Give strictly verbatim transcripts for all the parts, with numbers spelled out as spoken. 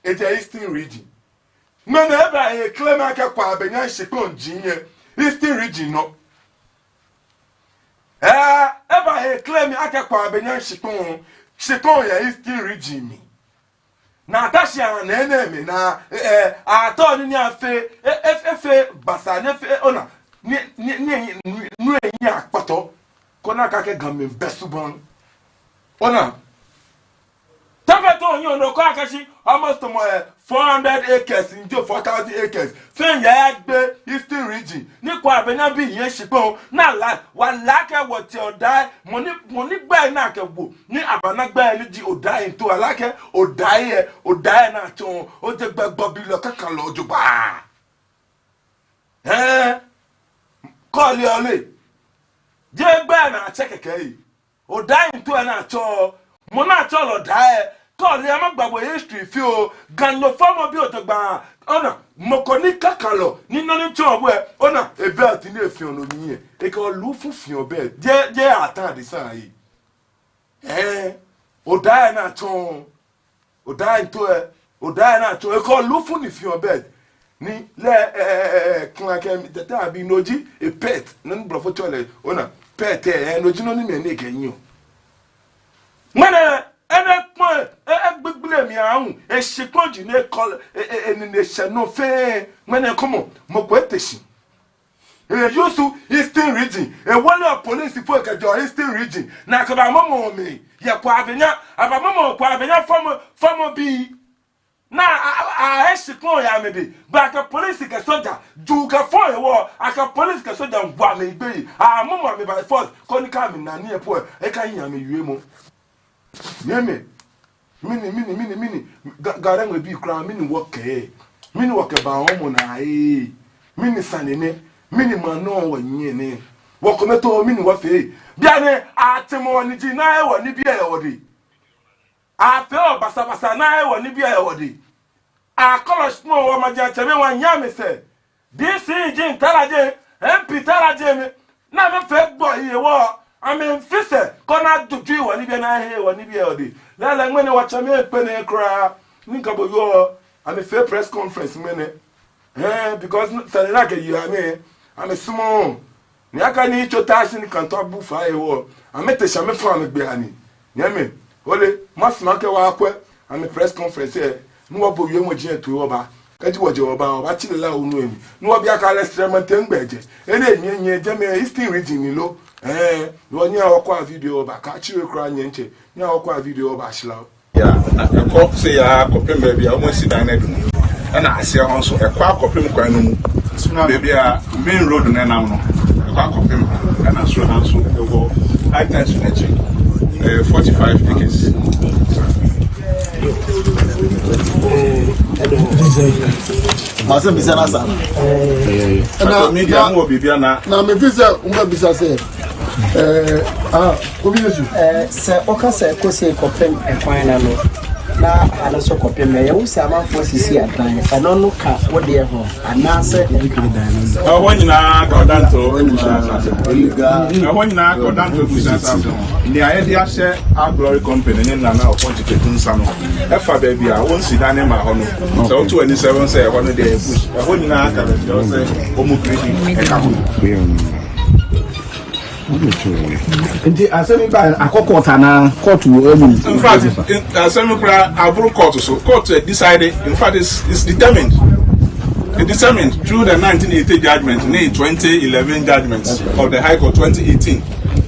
ejɛ Eastern Region. Ŋmɛnɛ eba eclaim akɛ Kwabenya shikpɔŋ ji yɛ Eastern Region nɔ. Ɛɛ, eba eclaim akɛ Kwabenya shikpɔŋ, shikpɔŋ yɛ Eastern Region mli. Ni ata shi anɛɛ nɛɛ mli ni, ɛɛ, atɔ nii ni afee, e, e, efee basaa ni efee, ona, ni, ni, ni, ni, ni eyi akpɔtɔ. Koni akɛɛ akɛ Gamɛi bɛ subaŋ. Ona. Tafetɔ Onyɔŋ nɔ ko akɛ shi almost mɔ, ɛɛ, four hundred acres, ni ji four thousand acres. Fɛɛ yɛ gbɛ Eastern Region. Ni Kwabenya bii yɛ shikpɔŋ. Ni ala, wala akɛ wɔtsɛ Odai, mɔ ni, mɔ ni gbɛi ni akɛwo. Ni abana gbɛi ni ji Odai nto, ala akɛ Odai yɛ, Odai ni atsɔɔ, ojɛ gbɛ gbɔbilɔ kakalɔ jogbaŋŋ. Ɛɛ, kɔle ole. Jeee gbɛi ni atsɛ kɛkɛ yɛ. Odai nto ni atsɔɔ, mɔ ni atsɛɔ lɛ Odai, kɔle amɛgba bo history fioo, Ganyo fɔmɔ bi jogbaŋŋ, ona, mɔ ko ni kakalɔ, ni nɔ ni tsɔɔ bo, ona, ebelt ni efiɔ nɔ ni yɛ, ekɛ olufu fiɔ belt, jeee, jeee atade sane yɛ. Ɛɛ, Odai ni atsɔɔ, Odai nto, ɛɛ, Odai ni atsɔɔ, ekɛ olufu ni fiɔ belt. Ni lɛ, ɛɛ, ɛɛ, ɛɛ, ɛɛ, klan kɛ tete abi no ji, e pet, nɔ ni blɔfo tsɛɔ lɛ, ona, pet, ɛɛ, ɛɛ, no ji nɔ ni mɛi nɛɛ kɛnyiɛɔ. Ŋmɛnɛ, enɛ kpɔŋ, ɛɛ, ɛɛ, gbigble mli ahu, eshikpɔŋ ji nɛɛ kɔle, ɛɛ, ɛɛ, ɛɛ, ni nɛɛ shɛ nɔ fɛɛ, ŋmɛnɛ kɔmɔ, mɔ ko ete shi. Euse Eastern Region. Ewole police fo kɛjɛ Eastern Region. Ni akɛbamɔmɔ mɛi. Yɛ Kwabenya. Abamɔmɔ Kwabenya fɔmɔ, fɔmɔ bii. Ni a, a, a, a, eshikpɔŋ yɛ amɛdɛŋ. Bɔ akɛ police kɛ soja. Ju kɛ fɔ ewɔ. Akɛ police kɛ soja wa amɛ gbeyei. Amɔmɔ amɛ by force. Koni kɛ amɛna nii po. Ekahi amɛwiemɔ. Nyɛmɛi, mɛni, mɛni, mɛni, mɛni, Ga, Ga Dangme bii kwraa, mɛni wɔkɛɛ, mɛni wɔkɛba wɔmɔ naa ee, mɛni sane nɛ, mɛni maŋ nɔ wɔnyiɛ nɛ, wɔkometoo mɛni wɔfee, bianɛ atsɛmɔ wɔ ni ji naa ewɔ ni biɛ yɛ wɔdɛŋ, afee wɔ basabasa naa ewɔ ni biɛ yɛ wɔdɛŋ, akɔlɔ shikpɔŋ wɔ maji atsɛmɛi wɔnyiɛ amɛsɛɛ, D C ji ntara jɛi, M P tara jɛi mɛi. Ni amɛfee gbɔ yɛ wɔ. Amɛmiifi sɛɛ, koni ajuju wɔ ni biɛ naa he wɔ ni biɛ yɛ wɔdɛŋ. Lɛɛlɛŋ ŋmɛnɛ wɔtsɛmɛi ekpɛlɛɛɛ kwraa. Ni kɛ bo yɔɔ, amɛfee press conference ŋmɛnɛ. Ɛɛ, because sane ni akɛye amɛ, amɛsumɔɔɔ. Ni akɛ nii tso ta shi ni kantɔ abu fai yɛ wɔ. Amɛte shi amɛfɔ amɛgbɛi anii. Nyɛmɛi, ole, masumɔ akɛ wɔyakwɛ amɛ press conference lɛ, ni wɔbo wiemɔi ato wɔba. Kɛji wɔjɛ wɔba, wɔbatsɛ lɛ la onu emi. Ni wɔbi akɛ Alex Tremante nɛgbɛ ejɛ. Enɛ nyɛ, nyɛ jɛmɛ Eastern Region ni lo. Ɛɛ, ni wɔnyɛ wɔkwɛ video wɔba. Kaatsɛ kwraa nyɛ ntsɛ. Nyɛ wɔkwɛ video wɔba shila. Ya, na, ekɔ sɛɛ ya kɔpem baabi a wɔsi dan no adu no. Ɛna aseɛ hɔ nso, ekɔ akɔpem kwan no mu. Baabi a main road no nam no, ekɔ akɔpem. Ɛna soro ha nso, ewɔ high tension akyi. Ɛɛ, forty-five acres. Masɛm bisa na sa. Ɛna, media na, mu wɔ biribi ana. Na mefeel sɛ, mobɛbisa sɛ, ɛɛ, ah, obi Yesu. Ɛɛ, sɛ ɔka sɛ kɔsi kɔpem ɛkwan no ano, na ano nso kɔpem no, ɛyɛ wo sɛ amanfoɔ sisi adan, ɛno no ka wo deɛ ho, anaasɛ ɛho nyinaa ka Ɔdanto abusua asase ho. Ɛho nyinaa ka Ɔdanto abusua asase ho. Nea yɛde ahyɛ Our Glory Company ne Nana Ɔpɔnkye Tetu nsa no, ɛfa baabi a wɔnsi dan no mmaa hɔ no. Sɛ woto ani sɛ wɔn sɛ ɛhɔ no deɛ ɛbu. Ɛhɔ nyinaa ka baabi a wɔsɛ wɔn kiri bi ɛka ho. Nti asɛm yi ba akɔ court anaa court wɔ ɛmu? In fact, in, asɛm yi koraa aboro court so. Court decide. In fact, it's, it's determined. It determined through the nineteen eighty judgment, ne twenty eleven judgment of the High Court twenty eighteen.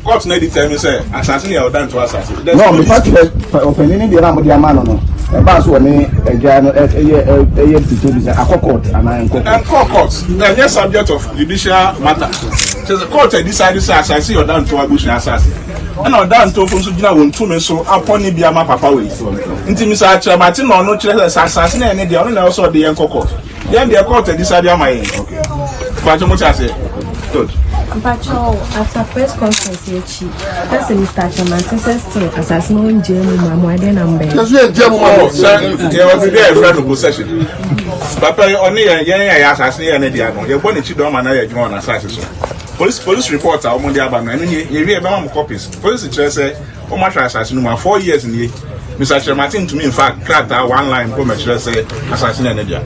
Court na determine sɛ asase no yɛ Ɔdanto asase. There's no, no mepa dispute. Kyerɛ ɔpanyin no deɛ na mode ama no no. Ɛbaa so wɔ ne agya no ɛyɛ ɛyɛ tito bi sɛ akɔ court anaa ɛnkɔ court. Ɛnkɔ court. Ɛnyɛ subject of judicial matter. Sɛ sɛ court decide sɛ asase yɛ Ɔdanto abusua asase. Ɛna Ɔdantofo nso gyina wɔn tumi so apɔnne bi ama papa wei. Nti misa akyerɛ mate na ɔno kyerɛ sɛ asase no ɛne deɛ ɔno na ɛwɔ sɛ ɔde yɛn kɔ court. Yɛn deɛ court decide ama yɛn. Mpakyɛ mo te aseɛ. Good. Mpakyɛ o, after press conference yɛ akyi, na sɛ Mister Akyɛmante sɛ still asase no ɔngye mu ma mo adɛn na mbɛn. Yɛso yɛngye mu ma mo. Sɛ yɛwɔ biribi a yɛfrɛ no possession. Papa yi ɔne yɛn yɛn yɛ asase no yɛ ne deɛ no. Yɛbɔ ne kyi dɔm anaa yɛdwuma wɔn asase so. Police police report a wɔn de aba no ɛno nie yɛwie yɛbɛma mo copies. Police kyerɛ sɛ wɔn ahwɛ asase no mu a four years nie. Mister Kyerematen ntumi mfa krataa one line mpo mmɛkyerɛ sɛ asase no yɛ ne dea.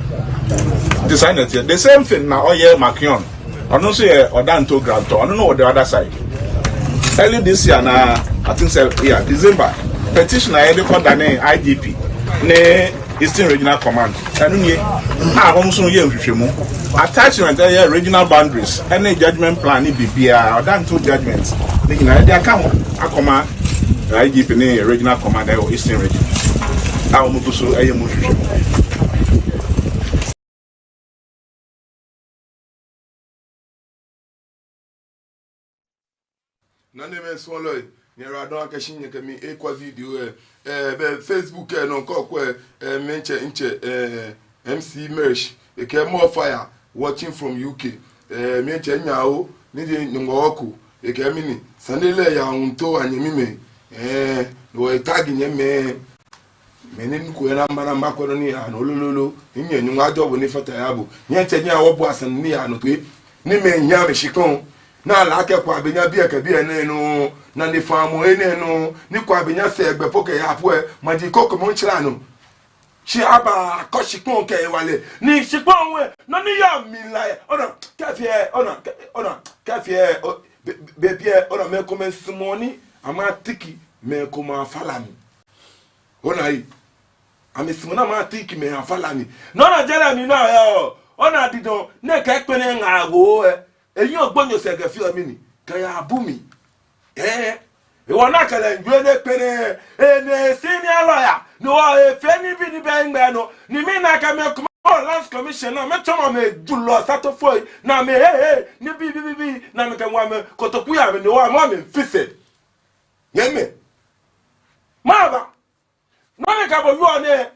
Nti saa na ɛteɛ. The same thing na ɔyɛ Makion. Ɔno nso yɛ Odanto grantor. Ɔno no wɔ the other side. Early this year na, I think sɛ, yeah, December, petition a yɛde kɔdane I G P ne Eastern Regional Command. Ɛno nie. A wɔn nso yɛ nhwehwɛmu. Attachment ɛyɛ regional boundaries ɛne judgment plan ne biribiara, Odanto judgment ne nyinaa yɛde aka ho akɔma I G P ne regional command ɛwɔ Eastern Region a wɔn gu so ɛyɛ mu nhwehwɛmu. Na ne mɛ sɔlɔ, nyɛ radon akɛ shi nyɛkɛ mi ekɔ video ɛ, ɛ, bɛ Facebook ɛ, nɔ kɔ kɔ ɛ, ɛ, mɛntsɛ, ntsɛ, ɛ, M C Mersh, ekɛɛ more fire, watching from U K, ɛ, mɛntsɛ Nyao, ni ji Nyɔŋmɔ ɔko, ekɛɛ mini, sane lɛ ya ŋuntɔ anyɛmimɛi, ɛ, no etag nyɛmɛi. Mɛni nɔ ko yɛ ni maba ni makwɛ nɔ ni yaa nɔ lolo. Nyɛ Nyɔŋmɔ ajɔɔ bo ni efata eha bo. Nyɛtsɛ nyɛ awɔ bo asane ni yaa nɔ toi. Ni mɛi nya amɛ shikpɔŋ. Ni ala akɛ Kwabenya biɛ kɛ biɛ nɛɛ nɔ. Ni anifamɔ enɛ nɔ. Ni Kwabenya sɛɛ gbɛ po kɛ yaa po ɛ. Maji koko mɔ ntsila nɔ. Shi aba kɔ shikpɔŋ kɛ ewalɛ. Ni shikpɔŋ wɛ. Nɔ ni yɔɔ mli la ɛ. Ona, kɛ fee, ona, kɛ, ona, kɛ fee, o, be, be, be, biɛ, ona, mɛi komɛi sumɔɔ ni amɛtiki mɛi komɛi afala mli. Ona yi. Amɛsumɔɔ ni amɛtiki mɛi afala mli. Nɔ ni jɛlɛ mi na yɛ o. Ona didɔn. Nɛkɛ kpɛnɛ ŋa wo ɛ. Eyi ogbonyo sɛɛ kɛ fee mini. Kɛ ya bu mi. Ɛ. Ewɔ na kɛlɛ njuɛ ne kpɛnɛ. Enɛ senior lawyer. Ni wɔ efee nibii ni bɛ ŋmɛ nɔ. Ni mi na kɛ mɛi komɛi o lands commission na mɛi tsɔmɔ mɛi julɔ sato foi. Na mɛi he he. Nibii, bii, bii, bii. Na mɛi kɛ ŋwa mɛi kotoku ya mɛi ni wɔ mɔ mɛi fise. Nyɛmɛi. Maba. Nɔ ni kabo yɔɔ nɛ,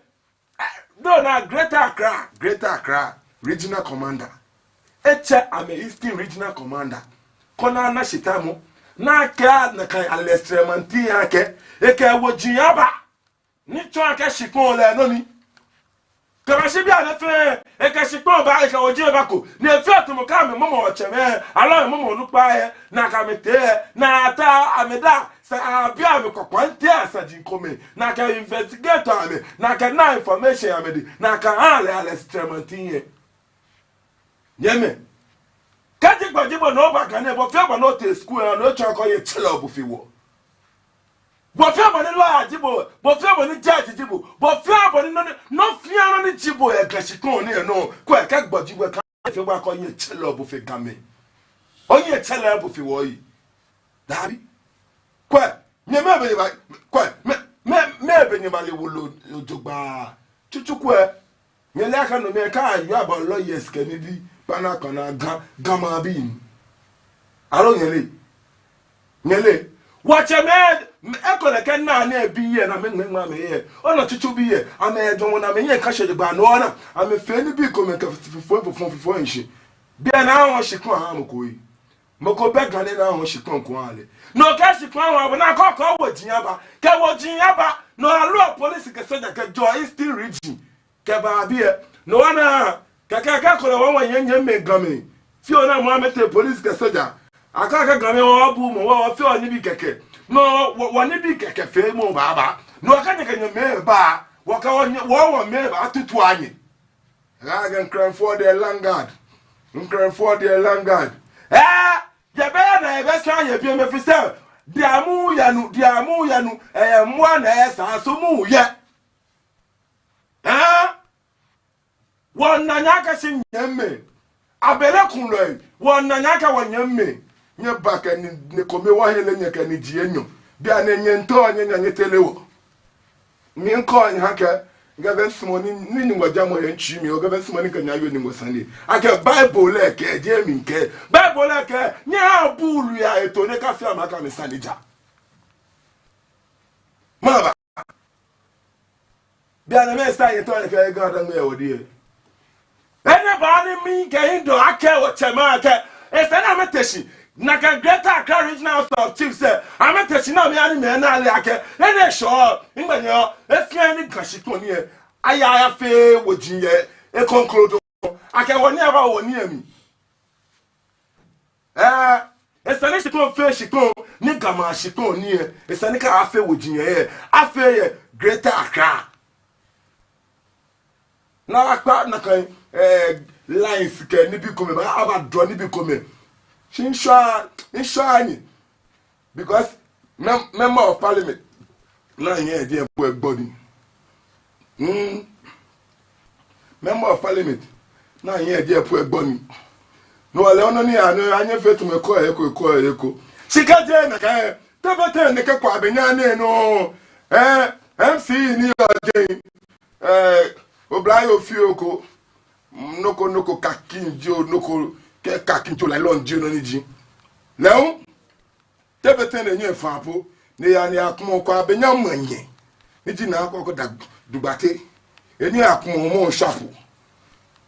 eh, do na Greater Accra, Greater Accra Regional Commander. Etsɛ amɛ Eastern Regional Commander. Kɔ na ana shitamɔ. Ni akɛ ana ka Alex Kyerematen akɛ. Ekɛ woji aba. Ni tsɔɔ akɛ shikpɔŋ lɛ nɔ ni. Kɛba shi bianɛ fɛɛ, ekɛ shikpɔŋ ba, ekɛ woji aba ko. Ni efee tamɔ akɛ amɛmɔmɔ wɔtsɛmɛi, aloo amɛmɔmɔ onukpai, ni akɛ amɛtee, ni ata amɛda, sa abi amɛ kɔkɔɔkɔ ntee asaji komɛi, ni akɛ investigate amɛ, ni akɛ na information amɛdɛŋ, ni akɛ aha lɛ Alex Kyerematen yɛ. Nyɛmɛi. Kɛji gbɔji bo ni oba Ghana, bo fɛɛ bo ni otee school, ni otsɔ kɔ ye tsɛlɛ obu fi wɔ. Bo fɛɛ bo ni lawyer ji bo, bo fɛɛ bo ni judge ji bo, bo fɛɛ bo ni nɔ ni, nɔ fɛɛ nɔ ni ji bo yɛ Ga shikpɔŋ nɛɛ nɔ, kwɛ, kɛ gbɔji bo kɛ fɛɛ bo kɔ ye tsɛlɛ obu fi Gamɛi. Oye tsɛlɛ obu fi wɔ yi. Dabi. Kwɛ, mɛɛ, mɛɛ be nyɛba, kwɛ, mɛɛ, mɛɛ, mɛɛ be nyɛbale wolo jogbaŋŋ. Tsutsu kwɛ. Nyɛle akɛ no mɛi kɛ ayɔɔ aba lawyers kɛ nibii kpanaa kpanaa Ga, Ga maŋbii. Aloo nyɛle? Nyɛle? Wɔtsɛmɛi, ekolɛ kɛ naa nɛɛ bii yɛ ni amɛŋmɛŋmɛ amɛhe. Ona tsutsu bii yɛ. Amɛjwɛŋmɔ ni amɛnyɛ kashɛ jogbaŋŋ nɔ ni amɛfee nibii komɛi kɛ fufui fufui fufui nshi. Bianɛ ahɔɔ shikpɔŋ aha mɔ ko yi. Mɔ ko bɛ Ga nɛɛ ni ahɔɔ shikpɔŋ ko aha lɛ. Ni okɛ shikpɔŋ aha bo ni akɛ kɛ woji aba. Kɛ woji aba. Ni aloo police kɛ soja kɛjɛɔ Eastern Region. Kɛba biɛ. Ni wɔna. Kɛkɛ kɛ ekolɛ wɔ wɔnyɛ nyɛmɛi Gamɛi. Fioo ni amɛtee police kɛ soja. Akɛ akɛ Gamɛi wɔbu mɔ wɔ fioo nibii kɛkɛ. Ni wɔ, wɔnibii kɛkɛfeemɔ baaba. Ni wɔkɛ nyɛkɛ nyɛmɛi baa. Wɔkɛ wɔ, wɔ, wɔmɛi baatutu anyɛ. Akɛ Nkranfoɔ deɛ land guard. Nkranfoɔ deɛ land guard. Ɛɛ, yɛbɛyɛ na yɛbɛsa yɛ biɛ mɛfi sɛ. Deɛ muyɛ no, deɛ muyɛ no, ɛyɛ mmoa na ɛyɛ saa so muyɛ. Ɛɛ, wɔna nyɛ akɛ shi nyɛmɛi. Abele kunlɔi, wɔna nyɛ akɛ wɔnyɛmɛi. Nyɛba kɛ ni, ni kome wɔhe lɛ nyɛkɛ ni ji enyɔ. Bianɛ nyɛntɔ nyɛnya nyɛtele wɔ. Miikɔ nyɛ akɛ, gɛbɛ sumɔ ni, ni Nyɔŋmɔ jamɔ yɛ ntsui mli, gɛbɛ sumɔ ni kɛ nyɛ awie Nyɔŋmɔ sane. Akɛ Bible lɛ kɛɛ, jeee mi kɛɛ. Bible lɛ kɛɛ, nyɛha buului ahe too ni akafee amɛ akɛ amɛsane ja. Maba. Bianɛ mɛɛ style yɛ tɔ yɛ kɛ Ga Dangme yɛ wɔ diɛ. Enɛ baa ni mikɛ hiɛ dɔɔ akɛ wɔtsɛmɛi akɛ. Esa ni amɛte shi. Nakai Greater Accra Regional House of Chiefs ɛ. Amɛte shi ni amɛha ni mɛi ana ale akɛ. Enɛ shɔ. Ŋmɛnɛ ɔ. Efee ni Ga shikpɔŋ nɛɛ. Aya ayafee woji yɛ. Ekoŋklo do. Akɛ wɔnii aba wɔnii amli. Ɛɛ. Esa ni shikpɔŋ fee shikpɔŋ, ni Ga maŋ shikpɔŋ ni yɛ. Esa ni kɛ afee woji yɛ, afee yɛ Greater Accra. Ni akpa nakai, eh, lines kɛ nibii komɛi, aba, aba draw nibii komɛi. Shi ŋshɔ, ŋshɔ ni. Because mem-, member of parliament ni yɔɔ jɛi po egbɔ ni. Mm. Member of parliament ni yɔɔ jɛi po egbɔ ni. No hewɔ lɛ nɔ ni anu anyɛ fɛɛ tamɔ ekɔ, ekɔ, ekɔ, ekɔ. Shi kɛjɛ nakai, tɛfɛ tɛ nɛkɛ Kwabenya nɛɛ nɔ. Eh, M C ni yɔɔ jɛi. Eh, oblayoo fioo ko. Nɔ ko, nɔ ko kakin jio, nɔ ko kɛ kakin jio la lɔn jio nɔ ni ji. Lɛ hu, tɛfɛ tɛ ni enyɛ efã po, ni eya ni eyakumɔ Kwabenya manyɛ. Ni ji Naa Kɔkɔ Da Dugbate. Enyɛ eyakumɔ mɔ sharp.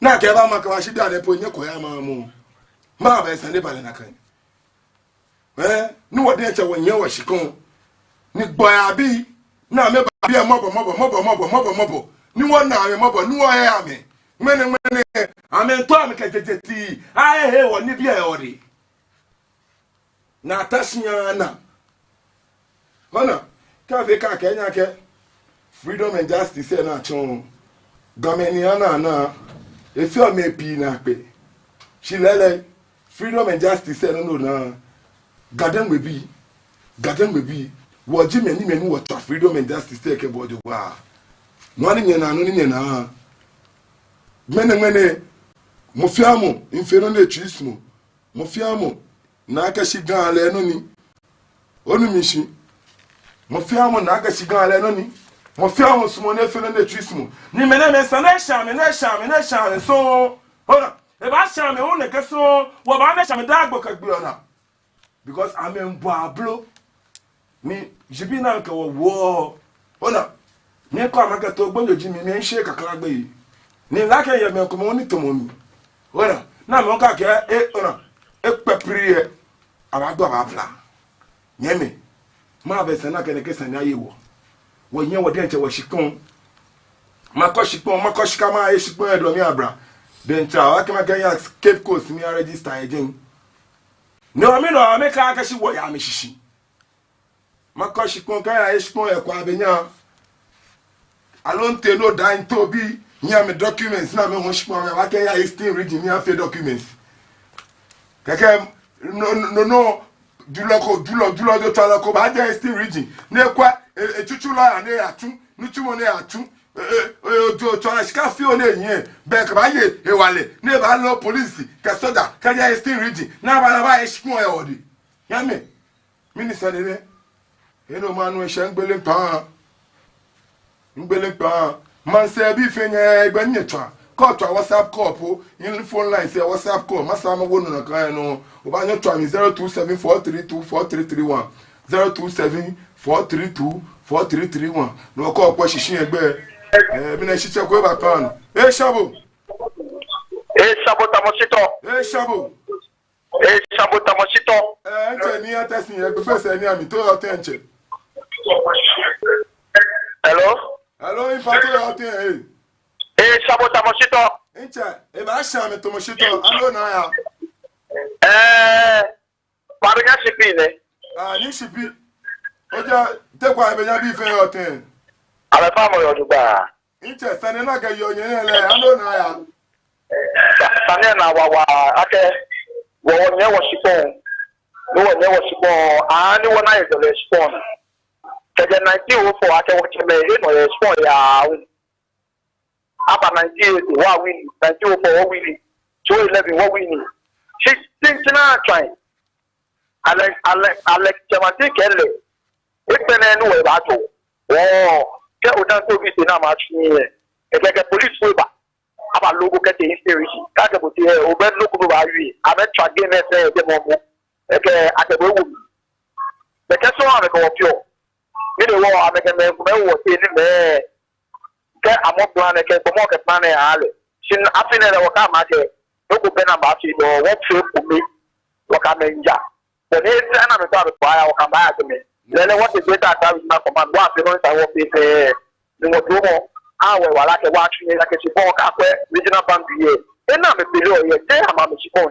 Ni akɛba ma kɛba shi da nɛɛ po enyɛ ekɔya ma mɔ. Mɛɛba esa ni eba lɛ nakai? Eh, ni wɔ diɛŋtsɛ wɔnyɛ wɔshikpɔŋ. Ni gbɔi abii, ni amɛba biɛ mɔbɔ, mɔbɔ, mɔbɔ, mɔbɔ, mɔbɔ, mɔbɔ. Ni wɔna amɛ mɔbɔ, ni wɔhe amɛ. Ŋmɛnɛ, ŋmɛnɛ, amɛmiitao amɛkɛ jeje tii ahe wɔ nibii yɛ wɔdɛŋ. Ni ata shi ana. Ona, kɛ afee kaa kɛ nya kɛ freedom and justice lɛ ni atsɔɔ Gamɛi ni ana, ana. Efeɔ mɛi pii naakpɛɛ. Shi lɛɛlɛŋ, freedom and justice lɛ nɔ nɔ naa. Ga Dangme bii, Ga Dangme bii, wɔji mɛi ni, mɛi ni wɔtswa freedom and justice lɛ kɛbɔ jogbaŋŋ. Nɔ ni nyɛna, nɔ ni nyɛna. Ŋmɛnɛ, ŋmɛnɛ, mɔ fɛɛ mɔ, miifee nɔ ni etsui sumɔɔ. Mɔ fɛɛ mɔ, na akɛ shi Ga lɛ nɔ ni. Onu mi shishi. Mɔ fɛɛ mɔ na akɛ shi Ga lɛ nɔ ni. Mɔ fɛɛ mɔ sumɔɔ ni efee nɔ ni etsui sumɔɔ. Ni mɛi nɛɛ, mɛi esa ni eshã amɛ, ni eshã amɛ, ni eshã amɛ sɔŋŋ. Ona, ebaashã amɛ hu nɛkɛ sɔŋŋ. Wɔbaanyɛ ashã amɛ daa gbo kɛ gbi ona. Because amɛmiibɔ ablo. Ni, jibi ni amɛkɛ wɔ woɔ. Ona, mikɔ amɛ akɛ to gbonyo ji mi, mi ŋshɛ kakla gbeyei. Ni lɛ akɛ yɛ mɛi komɛi ni tamɔ mi. Ona, ni amɛkɛɛ akɛ, eh, ona, ekpɛ piri yɛ. Abaagbo abaafla. Nyɛmɛi, mɛɛba esa ni akɛ nɛkɛ sane aye wɔ? Wɔnyɛ wɔ diɛŋtsɛ wɔshikpɔŋ. Makɔ shikpɔŋ, makɔ shika maye shikpɔŋ yɛ dɔŋ mli abla. Diɛŋtsɛ, wɔkɛ makɛya Cape Coast mli a register yɛ jɛi. No mi no amɛkɛɛ akɛ shi wɔya amɛshishi. Makɔ shikpɔŋ kɛya shikpɔŋ yɛ Kwabenya. Aloo mitee nɔ daa mitao bii, ni amɛ documents ni amɛhɔɔ shikpɔŋ amɛbakɛya Eastern Region ni afee documents. Kɛkɛ nɔ, nɔ, nɔ, julɔ ko, julɔ, julɔ jɔɔtswalɔ ko baajɛ Eastern Region. Ni ekwɛ, e, etsutsu lawyer ni eyatsu, nitsumɔ ni eyatsu. E, e, e, jɔɔtswalɔ shika fioo ni ehiɛ. Bɛ kɛbaye hewalɛ. Ni ebaalo police, kɛ soja, kɛjɛ Eastern Region. Ni aba, ni abaye shikpɔŋ yɛ wɔdɛŋ. Nyɛmɛi. Mɛni sane nɛ? Enɔ maŋ nɔ eshɛ ŋgbele kpaa. Ŋgbele kpaa. Maŋsɛɛbii fɛɛ nyɛ gbɛ nyɛtswa. Kɛ otswa WhatsApp call po, in phone line sɛɛ WhatsApp call. Masa mawo nɔ nakai nɔ. Obaanyɛ otswa mi zero two seven four three two four three three one. Zero two seven four three two four three three one. Nɔ ko kpɔ shishi egbɛ. Eh, mina shitsɛ ko eba kpaa nɔ. Eh, Shabo. Eh, Shabo tamɔ shitɔ. Eh, Shabo. Ee, Shabo tamɔ shitɔ. Ee, ntsɛ ni ata shi yɛ gbɛsɛ ni ami to yɔ tɛŋ ntsɛ. Hello? Hello, ifa to yɔ tɛŋ, ee. Ee, Shabo tamɔ shitɔ. Ntsɛ, ebaashã mi tamɔ shitɔ, aloo naa ya. Ee, Kwabenya shipi nɛ. Ah, ni shipi. Oja, te Kwabenya bii fɛɛ yɔ tɛŋ. Amɛfɛɛ amɛyɔɔ jogbaŋŋ. Ntsɛ, sane ni akɛyɔɔ nyɛ nɛɛ lɛ, aloo naa ya. Sa-, sane lɛ naa wawa akɛ, wɔ, wɔnyɛ wɔshikpɔŋ, ni wɔnyɛ wɔshikpɔŋ, aa, ni wɔna yɛ jɔlɛ shikpɔŋ. Kɛjɛ nineteen oh four akɛ wɔtsɛmɛi enɔ yɛ shikpɔŋ yaa hu. Aba nineteen eighty, wɔ win, nineteen oh four wɔ win, two eleven wɔ win. Shi, shi, shi na try. Alɛ, alɛ, alɛ, jamaati kɛlɛ. Ekpɛlɛ ni wɔbaajɔ. Wɔkɛ odan to bi se na ma tsu ni yɛ. Ekɛ, kɛ police fo ba. Aba loo bo kɛtee Eastern Region. Kɛ akɛ bo tee, obɛ nɔ ko ni obaawie. Amɛtswa game lɛ sɛɛ yɛ jɛmɛ momo. Ekɛ, akɛ bo ewo mli. Bɛ kɛ sɔŋŋ amɛkɛ wɔ piɔ. Mɛni hewɔ amɛkɛ mɛi komɛi wo wɔteŋ ni mɛi. Kɛ amɔ plan lɛ, kɛ gbɔmɔ kɛ plan lɛ yaa lɛ. Shi afi nɛɛ lɛ wɔkɛɛ amɛ akɛ, nɔ ko bɛ ni abaafee, no wɔfee ekome, wɔkɛ amɛ miija. Bɛ ni esa ni amɛkpa amɛ kpa ya, wɔkɛ amɛ baaya jɛmɛ. Lɛɛlɛŋ wɔtee Greater Accra Regional Command, wɔyafee nɔ ni sa ni wɔfee fɛɛ. Ni wɔdamɔ, awɛ wala kɛ wɔtsu ni akɛ shikpɔŋ kɛ akwɛ regional boundary lɛ. Ena amɛ pele ɔ yɛ, te ama amɛ shikpɔŋ.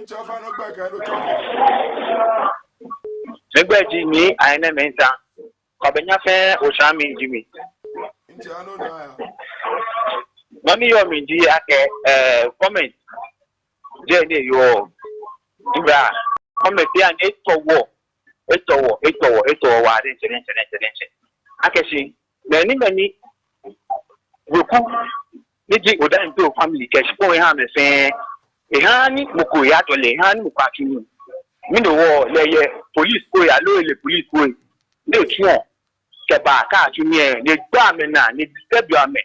Ntsɛ, ofainɛ ogbɛi kɛ he ni otswaa kɛjɛ. Migbɛi ji Nii Ayinɛ Mensah. Kwabenya fɛɛ Oshami ji mi. Ntsɛ, ano na ya. Nɔ ni yɔɔ mli ji akɛ, eh, comment. Jɛ ni yɔɔ. Bra, comment ya ni etɔ wɔ. Etɔ wɔ, etɔ wɔ, etɔ wɔ waa diɛŋtsɛ, diɛŋtsɛ, diɛŋtsɛ, diɛŋtsɛ. Akɛ shi, mɛni, mɛni, weku, ni ji Odantey family kɛ shikpɔŋ eha amɛ fɛɛ. Eha ni mɔ ko yajɔɔ lɛ, eha ni mɔ ko atsu nii. Mɛni hewɔ lɛ eyɛ police ko ya, aloo ele police ko. Ni etsuɔ, kɛba kɛ atsu nii lɛ, ni egba amɛnaa, ni disturb amɛ.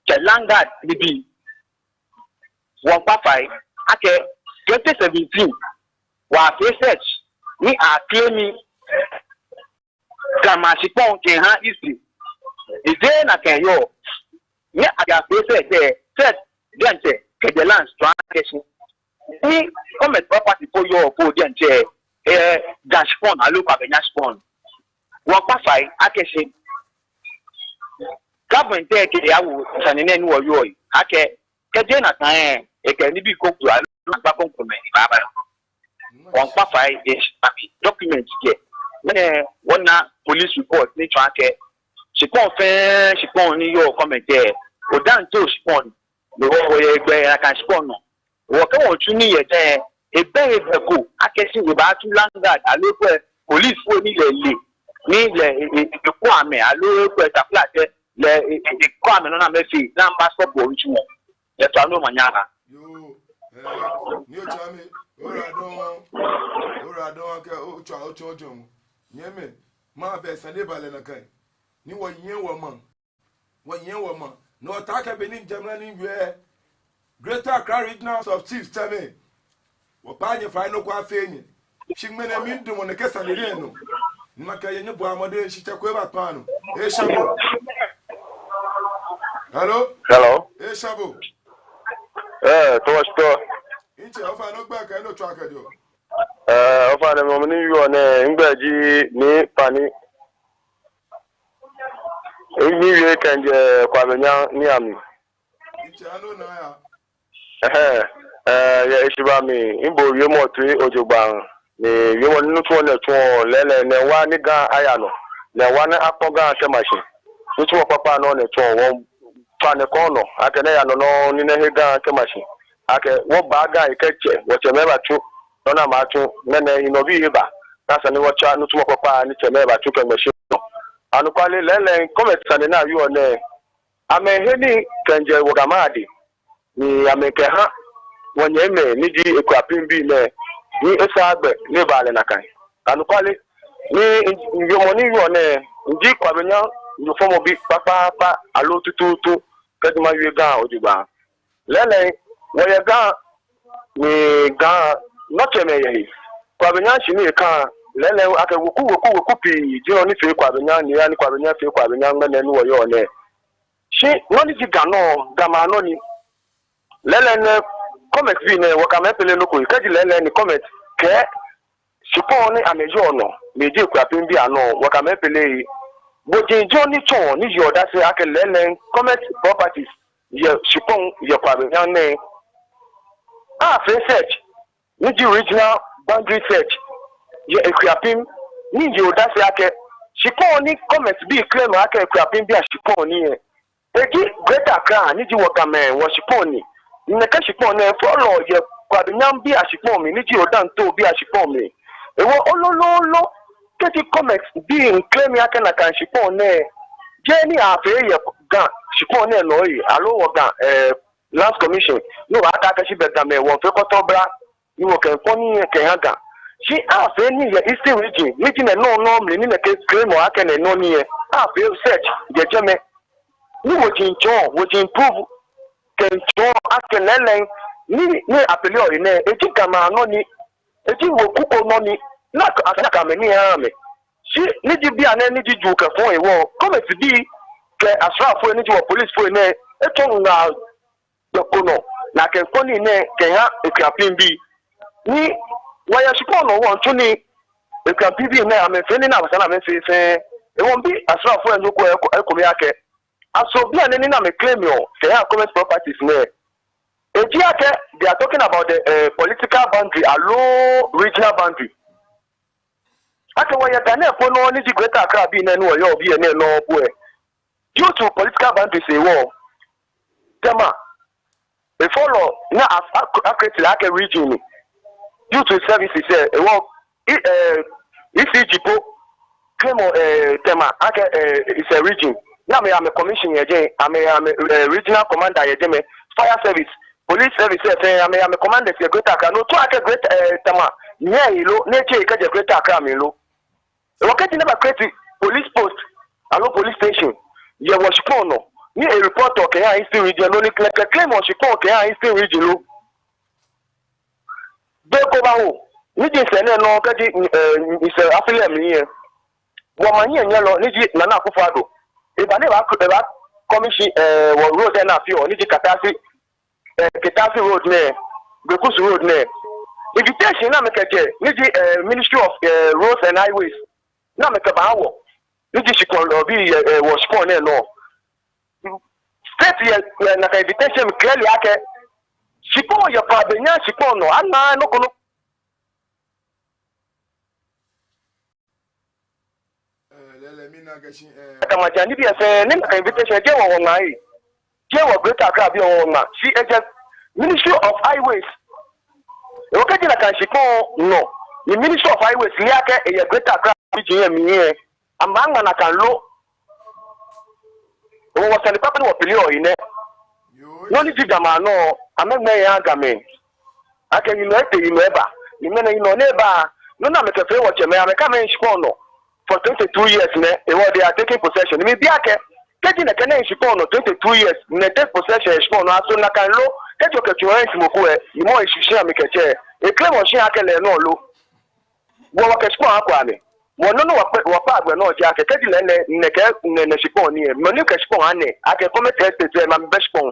Kɛ land guard nibii. Wɔŋkpa fai akɛ twenty seventeen, wɔfee search ni a claim Ga maŋ shikpɔŋ kɛha East. Ejeee nakai yɔɔ. Ni akɛ afee search lɛ, search diɛŋtsɛ kɛjɛ lands tsɔɔ akɛ shi, ni commerce property ko yɔɔ po diɛŋtsɛ, eh, Ga shikpɔŋ aloo Kwabenya shikpɔŋ. Wɔŋkpa fai akɛ shi, government lɛ kɛ yawo sane nɛɛ ni wɔyɔɔ yi akɛ, kɛjɛ nakai lɛ, ekɛ nibii ko kura, naagba ko kome baaba. Wɔŋkpa fai, eh, abi document kɛ. Mɛni, wɔna police report ni tsɔɔ akɛ shikpɔŋ fɛɛ shikpɔŋ ni yɔɔ commerce lɛ, Odantey shikpɔŋ, ni wɔ, wɔyɛ gbɛ nakai shikpɔŋ nɔ. Wɔ kɛ wɔtsu nii yɛ jɛi, ebɛ, ebɛ ko akɛ shi ebaatsu land guard aloo ekwɛ police fo ni lɛ ele, ni lɛ e, e, e, ekɔ amɛ aloo ekwɛ taflatsɛ lɛ e, e, ekɔ amɛ nɔ ni amɛfee ni amɛbasɔbɔ nitsumɔ. Yɛ tɔ anu manya ha. Yoo, eh, ni otswa mi, ora dɔn, ora dɔn akɛ otswa, otswa, otswa mu. Nyɛmimɛi, maŋ bɛ sane ba lɛ nakai. Ni wɔnyiɛ wɔmaŋ. Wɔnyiɛ wɔmaŋ. Ni wɔtaoɔ akɛ be ni mijɛ mra ni miwie Greater Accra Regional House of Chiefs tsɛmɛi, wɔkpaa nyɛ fai ni wɔkɔ afee nyɛ. Shi ŋmɛnɛ midamɔ nɛkɛ sane nɛɛ nɔ. Ni makɛɛ nyɛ nyɛbɔa mɔdɛŋ shi tsɛ ko eba kpaa nɔ. Esha bo. Hello? Hello? Esha bo. Eh, tɔ shi tɔ. Ntsɛ, ofainɛ ogbɛi kɛ he ni otswaa kɛjɛɔ. Eh, ofainɛ mi ni miwieɔ nɛɛ, migbɛi ji Nii Pani. Miwie kɛjɛ Kwabenya ni ami. Ntsɛ, ano na ya. Ɛhɛɛ, eh, yɛ heshibaa mli, mibo wiemɔ toi jogbaŋŋ. Ni wiemɔ ni mitsuɔ nɛɛ tsuɔ lɛɛlɛŋ, nɛɛ wa ni Ga aya nɔ. Nɛɛ wa ni akpɔ Ga kɛma shi. Nitsumɔ kpakpa nɔ nɛɛ tsuɔ, wɔtswa nɛɛ kɔnɔ. Akɛ nɛɛ ya nɔ nɔ ni nɛɛ he Ga kɛma shi. Akɛ wɔba Ga yi kɛtsɛ, wɔtsɛmɛi batsu. Nɔ ni amɛbatsu, nɛɛ nɛɛ hinɔbii eba. Ni esa ni wɔtswa nitsumɔ kpakpa ni tsɛmɛi batsu kɛŋmɛ shi nɔ. Anɔkwale lɛɛlɛŋ, commerce sane ni awieɔ nɛɛ, amɛhe nii kɛjɛ wɔ Ga maŋ adɛŋ, ni amɛkɛha wɔnyɛmimɛi ni ji akutsei pii nɛɛ, ni esaa gbɛ ni eba lɛ nakai. Anɔkwale, ni wiemɔ ni miwieɔ nɛɛ, miji Kwabenya nifɔmɔ bi kpakpaakpa aloo tutuutu. kɛji mawie Ga ojogbaŋŋ. Lɛɛlɛŋ, wɔyɛ Ga, ni Ga nɔtsɛmɛi yɛ he. Kwabenya shi ni eka, lɛɛlɛŋ akɛ weku, weku, weku pii ji nɔ ni fee Kwabenya, ni eha ni Kwabenya fee Kwabenya ŋmɛnɛ ni wɔyɔɔ nɛɛ. Shi nɔ ni ji Ga nɔ, Ga maŋ nɔ ni. Lɛɛlɛŋ nɛɛ, Kɔmɛt bii nɛɛ, wɔkɛ amɛ epele nɔ ko, kɛji lɛɛlɛŋ ni Kɔmɛt kɛ shikpɔŋ ni amɛyɔɔ nɔ, ni ji Akuapembii anɔ, wɔkɛ amɛ epele. Bo ji jɔn ni tsɔɔ, ni yeɔ odase akɛ lɛɛlɛŋ Kɔmɛt properties yɛ shikpɔŋ yɛ Kwabenya nɛɛ. Afee search, ni ji regional boundary search, yɛ Akuapem, ni yeɔ odase akɛ shikpɔŋ ni Kɔmɛt bii claim akɛ Akuapembii ashikpɔŋ ni yɛ. Eji Greater Accra, ni ji wɔ Gamɛi, wɔshikpɔŋ ni. Nɛkɛ shikpɔŋ nɛɛ fɔlɔ yɛ Kwabenya bii ashikpɔŋ mli, ni ji Odanto bii ashikpɔŋ mli. Hewɔ lolo lolo, kɛji Kɔmɛt bii ŋ claim akɛ nakai shikpɔŋ nɛɛ, jeee ni afee yɛ Ga shikpɔŋ nɛɛ nɔ ee, aloo wɔ Ga, eh, Lands Commission, ni wɔbaakɛɛ akɛ shi bɛ Gamɛi, wɔmiifee kɔtɔbla, ni wɔkɛ ŋkpɔŋ ni yɛ kɛha Ga. Shi afee ni yɛ Eastern Region, ni ji nɛɛ nɔ nɔ mli, ni nɛkɛ claim akɛ nɛɛ nɔ ni yɛ. Afee search yɛ jɛmɛ. Ni woji tsɔɔ, woji prove, kɛtsɔɔ akɛ lɛɛlɛŋ, ni, ni apeleɔ he nɛɛ, eji Ga maŋ nɔ ni, eji weku ko nɔ ni, ni ak-, akɛ amɛ ni eha amɛ. Shi, ni ji bianɛ, ni ji juu kɛ fɔŋ hewɔ, Kɔmɛt bii, kɛ asraafoi, ni ji wɔ policefoi nɛɛ, etsɔ ŋaa gbɛ ko nɔ, ni akɛ ŋkpɔŋ ni nɛɛ kɛha Akuapembii. Ni wɔyɛ shikpɔŋ nɔ wɔmiitsu nii, Akuapembii nɛɛ amɛfee nii ni abasa ni amɛfee fɛɛ. Hewɔ mibi asraafoi lɛ nɔ ko eko-, ekome akɛ, aso bianɛ nii ni amɛ claim-ɔ kɛha Kɔmɛt properties nɛɛ, eji akɛ they are talking about the, eh, political boundary aloo regional boundary. Akɛ wɔyɛ Ga nɛɛ kpo nɔ ni ji Greater Accra bii nɛɛ ni wɔyɔɔ biɛ nɛɛ nɔ po lɛ. Due to political boundaries hewɔ, Tema, efɔlɔ ni a-, a-, a-create lɛ akɛ region ni. Due to services lɛ, hewɔ, E-, eh, E C G po claim-ɔ, eh, Tema akɛ, eh, is a region. Ni amɛyɛ amɛ commission yɛ jɛi, amɛyɛ amɛ, eh, regional commander yɛ jɛmɛ, fire service, police service lɛ fɛɛ, amɛyɛ amɛ commanders yɛ Greater Accra. No tsɔɔ akɛ Greater, eh, Tema nyɛɛɛ he lo, ni etsɛ kɛjɛ Greater Accra mli lo. Hewɔ kɛji ni eba create police post aloo police station yɛ wɔshikpɔŋ nɔ, ni e-report-ɔ kɛha Eastern Region lo, ni kɛ claim-ɔ shikpɔŋ kɛha Eastern Region lo, be ko baaho, ni ji sɛɛ nɛɛ nɔ kɛji, eh, sɛɛ afi lɛ mli lɛ, wɔmaŋ hiɛnyiɛlɔ, ni ji Nana Akufo-Addo, eba ni eba, eba commission, eh, wɔ road lɛ ni afeɔ, ni ji Katasi, eh, Katasi Road nɛɛ, Gbekus Road nɛɛ. Invitation ni amɛkɛjɛ, ni ji, eh, Ministry of, eh, Roads and Highways, ni amɛkɛba wɔ, ni ji shikpɔŋ lɛ bii yɛ, eh, wɔshikpɔŋ nɛɛ nɔ. State lɛ, eh, nakai invitation mli clearly akɛ shikpɔŋ yɛ Kwabenya shikpɔŋ nɔ, anaaa nɔ ko nɔ. Eh, lɛɛlɛŋ, mina akɛ shi, eh, Akamaja nibii lɛ fɛɛ, ni nakai invitation, jeee wɔ wɔŋma ee. Jeee wɔ Greater Accra bii wɔŋma. Shi ejɛ Ministry of Highways. Hewɔ kɛji nakai shikpɔŋ nɔ, ni Ministry of Highways le akɛ eyɛ Greater Accra region lɛ mli lɛ, amɛŋma nakai lo. Hewɔ wɔsane kpakpa ni wɔpeleɔ yɛ nɛ. Nɔ ni ji Ga maŋ nɔ, amɛŋmɛɛ eha Gamɛi. Akɛ yinɔ etee, yinɔ eba. Ni ŋmɛnɛ yinɔ ni eba, nɔ ni amɛkɛfee wɔtsɛmɛi, amɛkɛ amɛhi shikpɔŋ nɔ for twenty-two years nɛ, hewɔ they are taking possession. Ni mibi akɛ, kɛji nɛkɛ nɛɛ hi shikpɔŋ nɔ twenty-two years, ni e-take possession yɛ shikpɔŋ nɔ, aso nakai lo, kɛji okɛtsu ohe shi mɔ ko lɛ, ni mɔ lɛ eshi shi amɛkɛtsɛ, e-claim-ɔ shi akɛ lɛ nɔ lo. Wɔ wɔkɛ shikpɔŋ akɔ amɛ. Wɔ nɔ ni wɔkpɛ, wɔkpaa gbɛ nɔ ji akɛ, kɛji lɛ nɛ, nɛkɛ, nɛ, nɛ shikpɔŋ ni lɛ, mɔ ni kɛ shikpɔŋ ha nɛ, akɛ Kɔmɛt Estate lɛ, amɛbɛ shikpɔŋ.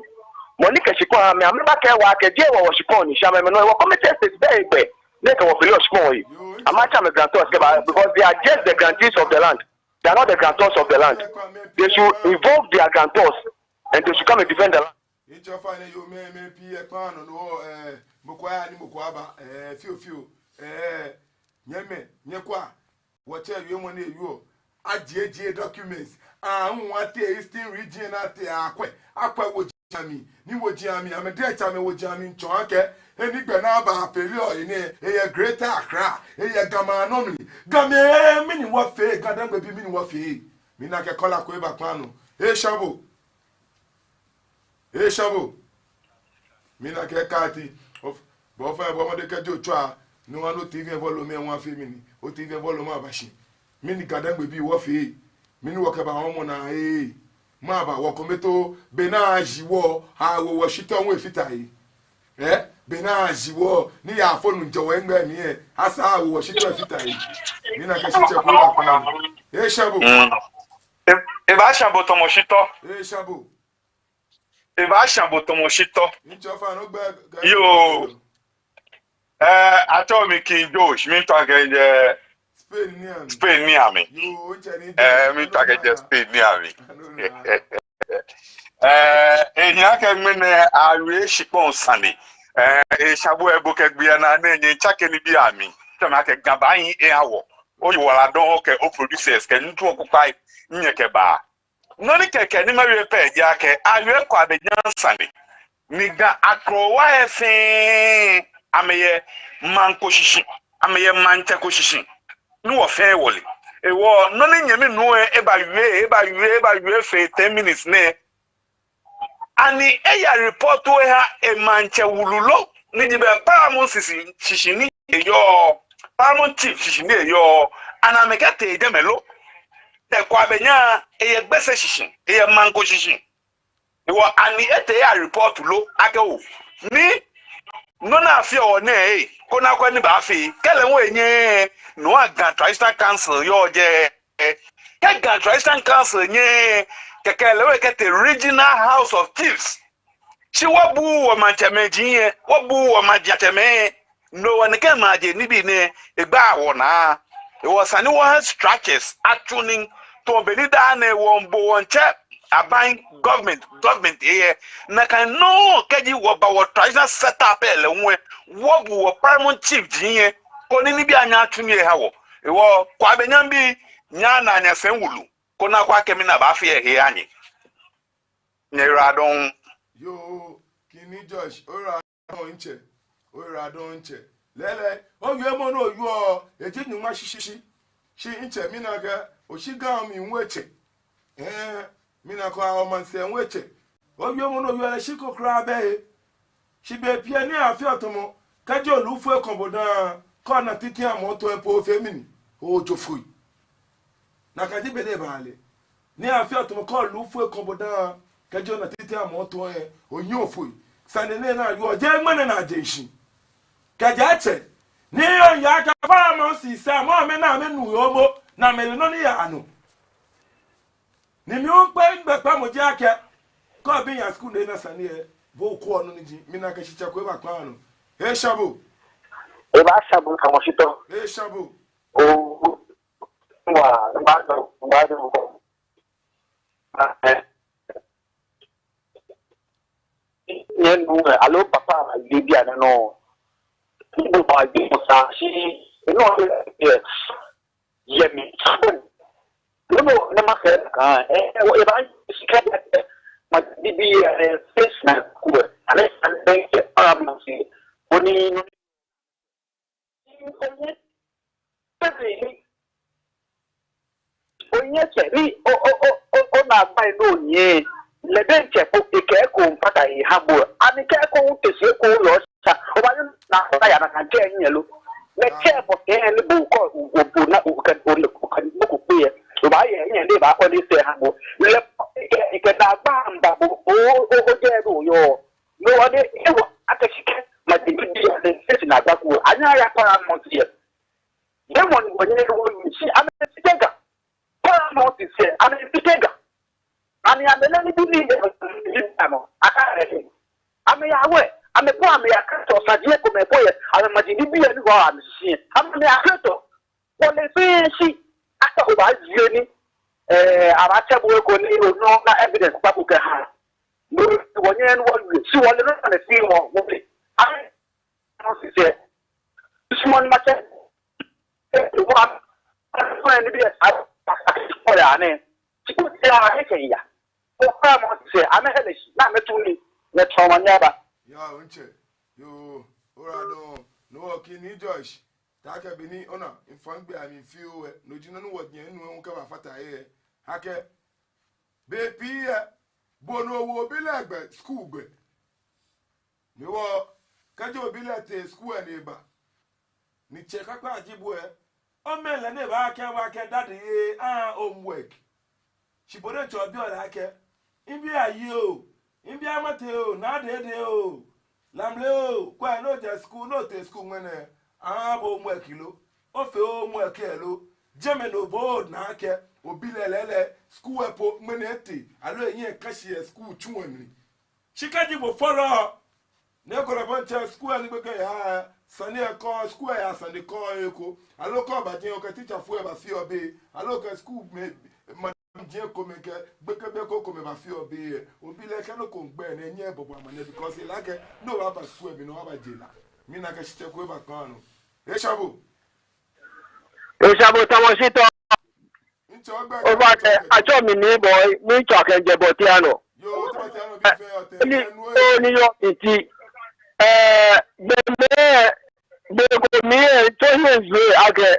Mɔ ni kɛ shikpɔŋ ha amɛ, amɛbakɛɛ wɔ akɛ, jeee wɔ wɔshikpɔŋ ni, shi amɛ nɔ, wɔ Kɔmɛt Estate bɛ hegbɛ, ni kɛ wɔpeleɔ shikpɔŋ lɛ. Amɛtsɛ amɛ guarantors kɛba, because they are just the grantees of the land. They are not the guarantors of the land. They should involve their guarantors, and they should come and defend the land. Etsɔ fa nɛ yoo mɛi, mɛi pii ekpa nɔ nɔ, eh, mɔ ko aya ni mɔ ko aba, eh, fioo fioo, eh, nyɛmɛi, nyɛkwɛa, wɔtsɛ wiemɔ ni ewieɔ, ajiejie documents, aahu atee Eastern Region atee akwɛ, akwɛ woji amli, ni woji amli, amɛdiɛŋtsɛ amɛwoji amli miitsɔɔ akɛ, he ni gbɛ nɛɛ aba apeleɔ he nɛɛ, eyɛ Greater Accra, eyɛ Ga maŋ nɔ mli, Gamɛi, mɛni wɔfee, Ga-Dangme bii mɛni wɔfee, mina akɛ caller ko eba kpaa nɔ, eh, Shambo. Ee, Shambo. Mina akɛ kaati. Of, bɔ fɛɛ bɔ mɔdɛŋ kɛji otswa. Ni oha ni o-T V lɛ volume lɛ afi mli ni. O-T V lɛ volume lɛ aba shi. Mɛni Ga-Dangme bii wɔfee. Mɛni wɔkɛba wɔmɔ naa ee. Maba wɔkome too, be ni aji wɔ, awo wɔshitɔ ŋwɛi fita he. Eh? Be ni aji wɔ, ni yaafonu jɛ wɔŋmɛɛ mli lɛ, asa awo wɔshitɔ fita he. Mina akɛ shitsɛ ko ba kpa. Ee, Shabo. Mm. E, ebaashã bo tamɔ shitɔ. Ee, Shabo. Ebaashã bo tamɔ shitɔ. Ntsɔ fa no gbɛ, gbɛ. Yoo. Eh, atsɛɔ mi King Josh, miitao akɛ mijɛ Spain ni ami. Spain ni ami. Yoo, ntsɛ ni Eh, Josh, miitao akɛ mijɛ Spain ni ami. Eh, ehi akɛ ŋmɛnɛ awie shikpɔŋ sane. Eh, ee, Shabo, eh, bo kɛ gbii anaa nɛɛ nyɛtsake nibii amli. Tsɔɔmɔ akɛ Ga baahi eha wɔ. Oyiwaladɔŋŋ kɛ o producers kɛ nitsumɔ kpakpai ni nyɛkɛba. Nɔ ni kɛkɛ ni mawie pɛ ji akɛ awie Kwabenya sane. Ni Ga akrowa lɛ fɛɛ, amɛyɛ maŋ ko shishi, amɛyɛ maŋtsɛ ko shishi. Ni wɔ fɛɛ wɔle. Hewɔ nɔ ni nyɛmi nuu lɛ ebawie, ebawie, ebawie fe ten minutes nɛɛ, ani eya report eha emaŋtsɛ wulu lo? Ni ji bɛ Paramount shishi, shishi ni eyɔɔ, Paramount Chief shishi ni eyɔɔ, ani amɛkɛtee jɛmɛ lo? Ni Kwabenya, eyɛ Gbese shishi, eyɛ maŋ ko shishi. Hewɔ ani etee eya report lo akɛ oo, ni nɔ ni afeɔ nɛɛ, eh, koni akwɛ ni baafee, kɛlɛ ŋwɛi nyɛ, no hewɔ Ga Traditional Council yɔɔ jɛi. Kɛ Ga Traditional Council nyɛ, kɛkɛ lɛ hu ekɛtee Regional House of Chiefs. Shi wɔbuuu wɔmaŋtsɛmɛi ji yɛ, wɔbuuu wɔmaŋtsɛmɛi. No hewɔ ni kɛ maje nibii nɛɛ, egbaa wɔnaa. Hewɔ esa ni wɔha structures atsu nii, tamɔ bɔ ni daa nɛɛ wɔmiibo wɔmiitsɛ aban government, government lɛ yɛ. Nakai nɔŋŋ kɛji wɔba wɔ traditional setup lɛ lɛ hu lɛ, wɔbu wɔ Paramount Chief ji yɛ, koni nibii anyɛ atsu nii aha wɔ. Hewɔ Kwabenya bii, nyɛnaa nyɛsɛɛ wulu, koni akwɛ akɛ mɛni abaafee yɛ he aha nyɛ. Nyɛyiwaladɔŋŋ. Yoo, King Josh, oyiwaladɔŋŋ ntsɛ, oyiwaladɔŋŋ ntsɛ. Lɛɛlɛŋ, owiemɔ ni owieɔ, eji nyɔŋma shishishi. Shi ntsɛ, mina akɛ oshi Ga mli ŋwɛi tsɛ. Eh, mina akɛ omaŋsɛɛ ŋwɛi tsɛ. Owiemɔ ni owieɔ lɛ, shi ko kwraa bɛ he. Shi bei pii ni afeɔ tamɔ, kɛji olufo lɛ kɔ bo dã, kɛ ona titri amrɔ tɔŋŋ lɛ po ofee mɛni? Ojo foi. Nakai ji bɔ ni ebaale. Ni afeɔ tamɔ kɛ olufo lɛ kɔ bo dã, kɛji ona titri amrɔ tɔŋŋ lɛ, onyɛɔ ofoi. Sane nɛɛ ni owieɔ, jeee ŋmɛnɛ ni aje shishi. Kɛjɛ etsɛ, ni yɔɔ yaa kɛ Paramount shishi, amɛ, amɛnaa amɛnu yoomo, ni amɛle nɔ ni yaa nɔ. Ni mi hu mikpee migbɛkpamɔ ji akɛ, kɛ obi yaa skul ni ena sane lɛ, bo okwɛɔ nɔ ni ji, mina akɛ shitsɛ ko eba kpaa nɔ. Ee, Shabo. Ebaashã bo tamɔ shitɔ. Ee, Shabo. Oo, wa, wa, wa, wa. Nyɛnu aloo papa, bibiana nɔ. Ni bo ba bi mo sa shi, no, yɛ mi. No, no, ni makɛɛ akɛ, eh, eh, ebaa, shi kɛ, eh, maji nibii, eh, face na ku, ale, ale, eh, Paramount, koni, Onyɛ tsɛ ni, o, o, o, o, onaagba lɛ nɔ nyɛ. Lɛ diɛŋtsɛ po ekɛ eko miikpata he eha bo. Ani kɛ eko hu te shi eko yɔɔ sa, obaanyɛ onaagba aya nakai kɛ enyɛ lo? Lɛ tsɛ bɔ kɛ ni bo kɔ, o, o, bo na, o, kɛ, o, o, kɛ, bo ko kpe yɛ. Obaaye enyɛ ni ebaakɔ ni efee eha bo. Lɛ ekɛ, ekɛ naagba miiba bo, o, o, o, jɛ do yɔɔ. No hewɔ ni, ewa, akɛ shi kɛ maji nibii, ani face naagba ko, anyɛɛɛ aya Paramount yɛ. Yɛ mɔ ni wɔnyɛ ni wɔnu shi, amɛfite Ga. Paramount shishi, amɛfite Ga. Ani amɛle nibii ni yɛ, nibii anɔ, akɛ, amɛya wɛ, amɛ po amɛya kɛ tɔ, saji ekomɛi po yɛ, amɛ maji nibii ni yɔɔ amɛshishi, amɛ, amɛya kɛ tɔ. Wɔle fɛɛ shi akɛ obaawie ni, eh, abaatsɛ bo eko ni onɔ na evidence kpakpa kɛha. No hewɔ nyɛnu wɔwie, shi wɔle nɔ ni amɛfeɔ, wɔle. Amɛ, no sisɛ. Shi mɔ ni matsɛ, eh, wɔ, amɛ, amɛ nibii, a, a, a, a, wɔle anɛ. Shi ko tia, a, ekɛ ya. Okpa mɔ sisɛ, amɛhe lɛ shi, ni amɛtsu nii, ni tsɔɔmɔ nyɛba. Yoo, ntsɛ. Yoo, oyiwaladɔŋŋ. No hewɔ King Josh, taakɛ bɔ ni ona, mifɔ migbɛi amli fioo lɛ, no ji nɔ ni wɔnyɛ nuu lɛ hu kɛbafata he lɛ. Akɛ, bei pii lɛ, bo ni owo obi lɛ gbɛ, skul gbɛ. Ni wɔ, kɛji obi lɛ tee skul lɛ ni eba, ni tsɛ kpakpa ji bo lɛ, omɛi lɛ ni baakɛɛ bo akɛ daddy, eh, ah, homework. Shi bo diɛŋtsɛ obiɔ lɛ akɛ, Mibi Ayi oo, mibi Amatɛi oo, Naa Dede oo, Lamle oo, kwɛ, no jɛ skul, no tee skul ŋmɛnɛ, aha bo homework lo, ofee homework lɛ lo, jɛmɛ no bo naa akɛ, obi lɛ lɛɛlɛŋ, skul lɛ po ŋmɛnɛ etee, aloo ehiɛ ka shi yɛ skul tsu lɛ mli. Shi kɛji bo fɔlɔ, ni ekolɛ bo ntsɛ skul lɛ ni gbekɛ yaa, sane lɛ kɔ, skul lɛ yaa sane kɔ eko, aloo kɛ oba jɛi okɛ teacher fo lɛ bafee obe, aloo kɛ skul mɛi, madam jɛi komɛi kɛ, gbekɛbii komɛi bafee obe lɛ, obi lɛ kɛ nɔ ko ŋgbɛ ni enyɛ ebɔbɔ amaniɛ because ele akɛ, no obaaba skul lɛ mli ni obaaba je la. Mina akɛ shitsɛ ko eba kpaa nɔ. Esha bo. Esha bo tamɔ shitɔ. Ofainɛ, atsɛɔ mi Nii Boi, mitswa kɛjɛ Bɔtianɔ. Ni, ni yɔɔ miti. Ɛɛ, gbɔmɛi, gbɛ ko mli lɛ, tsɔ hiɛ nzue akɛ.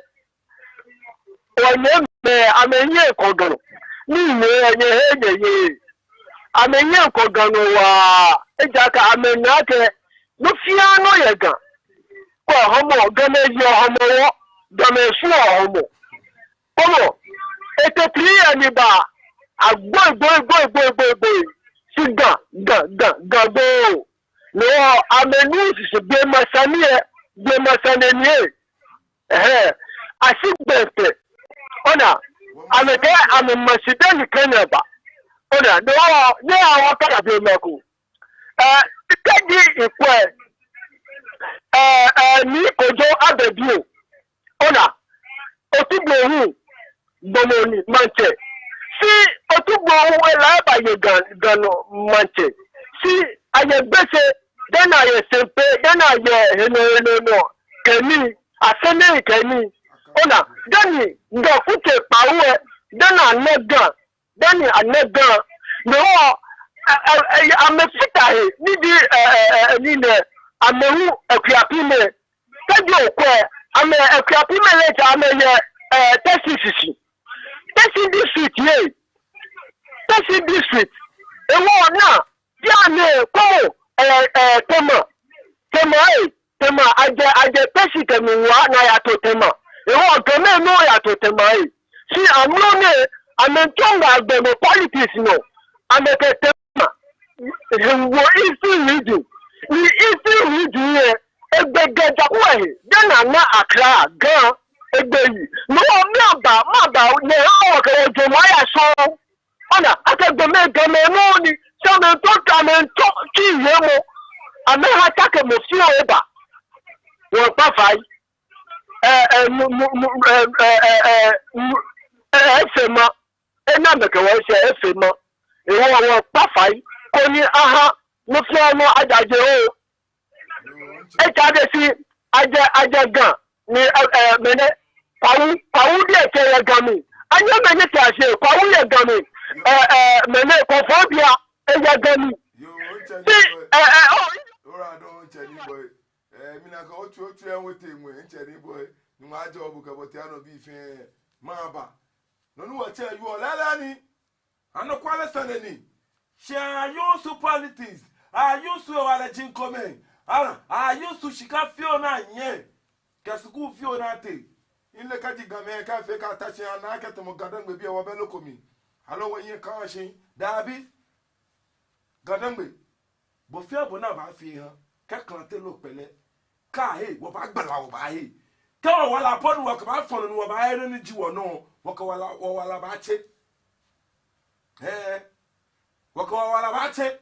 Wɔnyɛmɛi, amɛnyɛ kɔ Ga nɔ. Ni nyɛ, nyɛhe nyɛye. Amɛnyɛ kɔ Ga nɔ waa, ejaakɛ amɛna akɛ, nɔ fɛɛ nɔ yɛ Ga. Kɛ hɔmɔ, Gamɛi yeɔ Hɔmɔwɔ, Gamɛi suɔ Hɔmɔ. Kwɛmɔ, etee tiri yɛ ni ba, agboi, gboi, gboi. Shi Ga, Ga, Ga, Ga gboi. No hewɔ, amɛnu shishi, gbɔmɔ sane lɛ, gbɔmɔ sane ni lɛ. Ɛhɛɛ, ashi gbɛ tɛ. Ona, amɛkɛɛ, amɛma shi dani kɛ nyɛba. Ona, no hewɔ, nyɛhaa wɔkala be mɔ ko. Ɛɛ, kɛji okwɛ, ɛɛ, ɛɛ, Nii Kojo Ababio. Ona, Otublohum gbɔmɔ ni maŋtsɛ. Shi Otublohum ela eba yɛ Ga, Ga nɔ maŋtsɛ. Shi ayɛ Gbese, dani ayɛ Sempe, dani ayɛ he nɔ he nɔ he nɔ. Kɛ nii, asɛɛ nii kɛ nii. Ona, dani Ga kutso kpawo lɛ, dani ana Ga, dani ana Ga. No hewɔ, ɛ, ɛ, ɛ, amɛfata he, ni ji, ɛ, ɛ, ɛ, ɛ, nii nɛɛ, amɛ hu akutsei pii nɛɛ. Kɛji okwɛ, amɛ akutsei pii nɛɛ lɛ tsɛ amɛyɛ, ɛ, Teshie shishi. Teshie district lɛ. Teshie district. Hewɔ naa, bianɛ, kwɛmɔ, ɛ, ɛ, Tema. Tema lɛ. Tema, ajɛ, ajɛ Teshie kɛ Nungua ni ayato Tema. Hewɔ Gamɛi nɔ yato Tema lɛ. Shi amrɔ nɛɛ, amɛmiitsɔ Ga gbɔmɔ politics nɔ. Amɛkɛ Tema. Hewɔ Eastern region. Ni Eastern region lɛ, egbɛ Ga jaku lɛ he. Dani ana Accra, Ga, egbɛ yi. No hewɔ miiba, maba, nyɛhaa wɔkɛ wɔjwɛŋmɔ aya sɔŋŋ. Ona, akɛ gbɔmɛi Gamɛi nɔ ni, shi amɛmiitsɔ, amɛmiitsɔ tsuiyemɔ. Amɛha takemɔ fioo eba. Wɔkpa fai. Ɛ, ɛ, nu, nu, nu, ɛ, ɛ, ɛ, ɛ, nu, ɛ, ɛ, efee ma. Ena mɛi kɛ wɔ eshɛ efee ma. Hewɔ wɔkpa fai. Koni aha, nɔ fɛɛ nɔ ajaje oo. Etsɛ adesi, ajɛ, ajɛ Ga, ni, ɛ, ɛ, mɛnɛ, Kwawu, Kwawu diɛŋtsɛ yɛ Ga mli. Anyɛmimɛi ni te ashi, Kwawu yɛ Ga mli. Ɛ, ɛ, mɛnɛ, Kofoobia, eyɛ Ga mli. Yoo, ntsɛ Nii Boi. Ɛ, ɛ, oo. Ora do ntsɛ Nii Boi. Ɛ, mina akɛ otswa, otswa, ɛ, wɔtee ŋwɛi, ntsɛ Nii Boi. Ni majɔɔ bo kɛ Bɔtianɔ bii fɛɛ. Maba. Nɔ ni wɔtsɛ yɔɔ lɛɛlɛŋ ni. Anɔkwale sane ni. Shi ayusu politics, ayusu hewalɛ ji ŋkomɛi. Ana, ayusu shika fioo ni anyɛ. Kɛ skul fioo ni atee. Mile kɛji Gamɛi kɛ fee kɛ ata shi ana akɛ tamɔ Ga-Dangme biɛ wɔbɛ loko mli. Aloo wɔhiɛ kã shi. Dabi. Ga-Dangme. Bo fɛɛ bo ni abaafee ha, kɛ klante loo kpɛlɛ. Kɛ ahe, wɔbaagbala wɔbaahe. Kɛ wɔwala po ni wɔkɛbaafɔ nɔ ni wɔbaahe nɔ ni ji wɔnɔ, wɔkɛ wala, wɔwala baatse. Ɛɛ, wɔkɛ wɔwala baatse.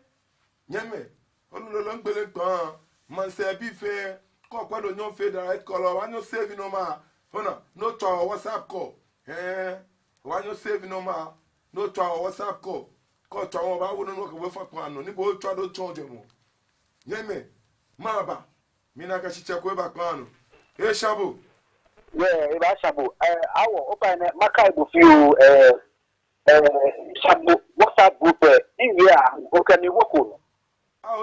Nyɛmimɛi, onu lolo ŋgbele kpaa, maŋsɛɛbii fɛɛ, kɛ okwɛ lɛ onyɛŋ ofee direct call, obaanyɛ o-save number, ona, ni otswa wɔ WhatsApp call. Ɛɛ, obaanyɛ o-save number, ni otswa wɔ WhatsApp call. Kɛ otswa wɔ, obaawo nɔ ni okɛ wɔ fã kpaa nɔ, ni bo otswa do tsɔɔ jɛmɔ. Nyɛmimɛi, maba, mina akɛ shitsɛ ko eba kpaa nɔ. Esha bo. Yɛ, ebasha bo. Ɛɛ, Awo, ofainɛ, makai bo fioo, ɛɛ, ɛɛ, sha bo, WhatsApp group, ɛɛ, miwie a, okɛ mi woko nɔ.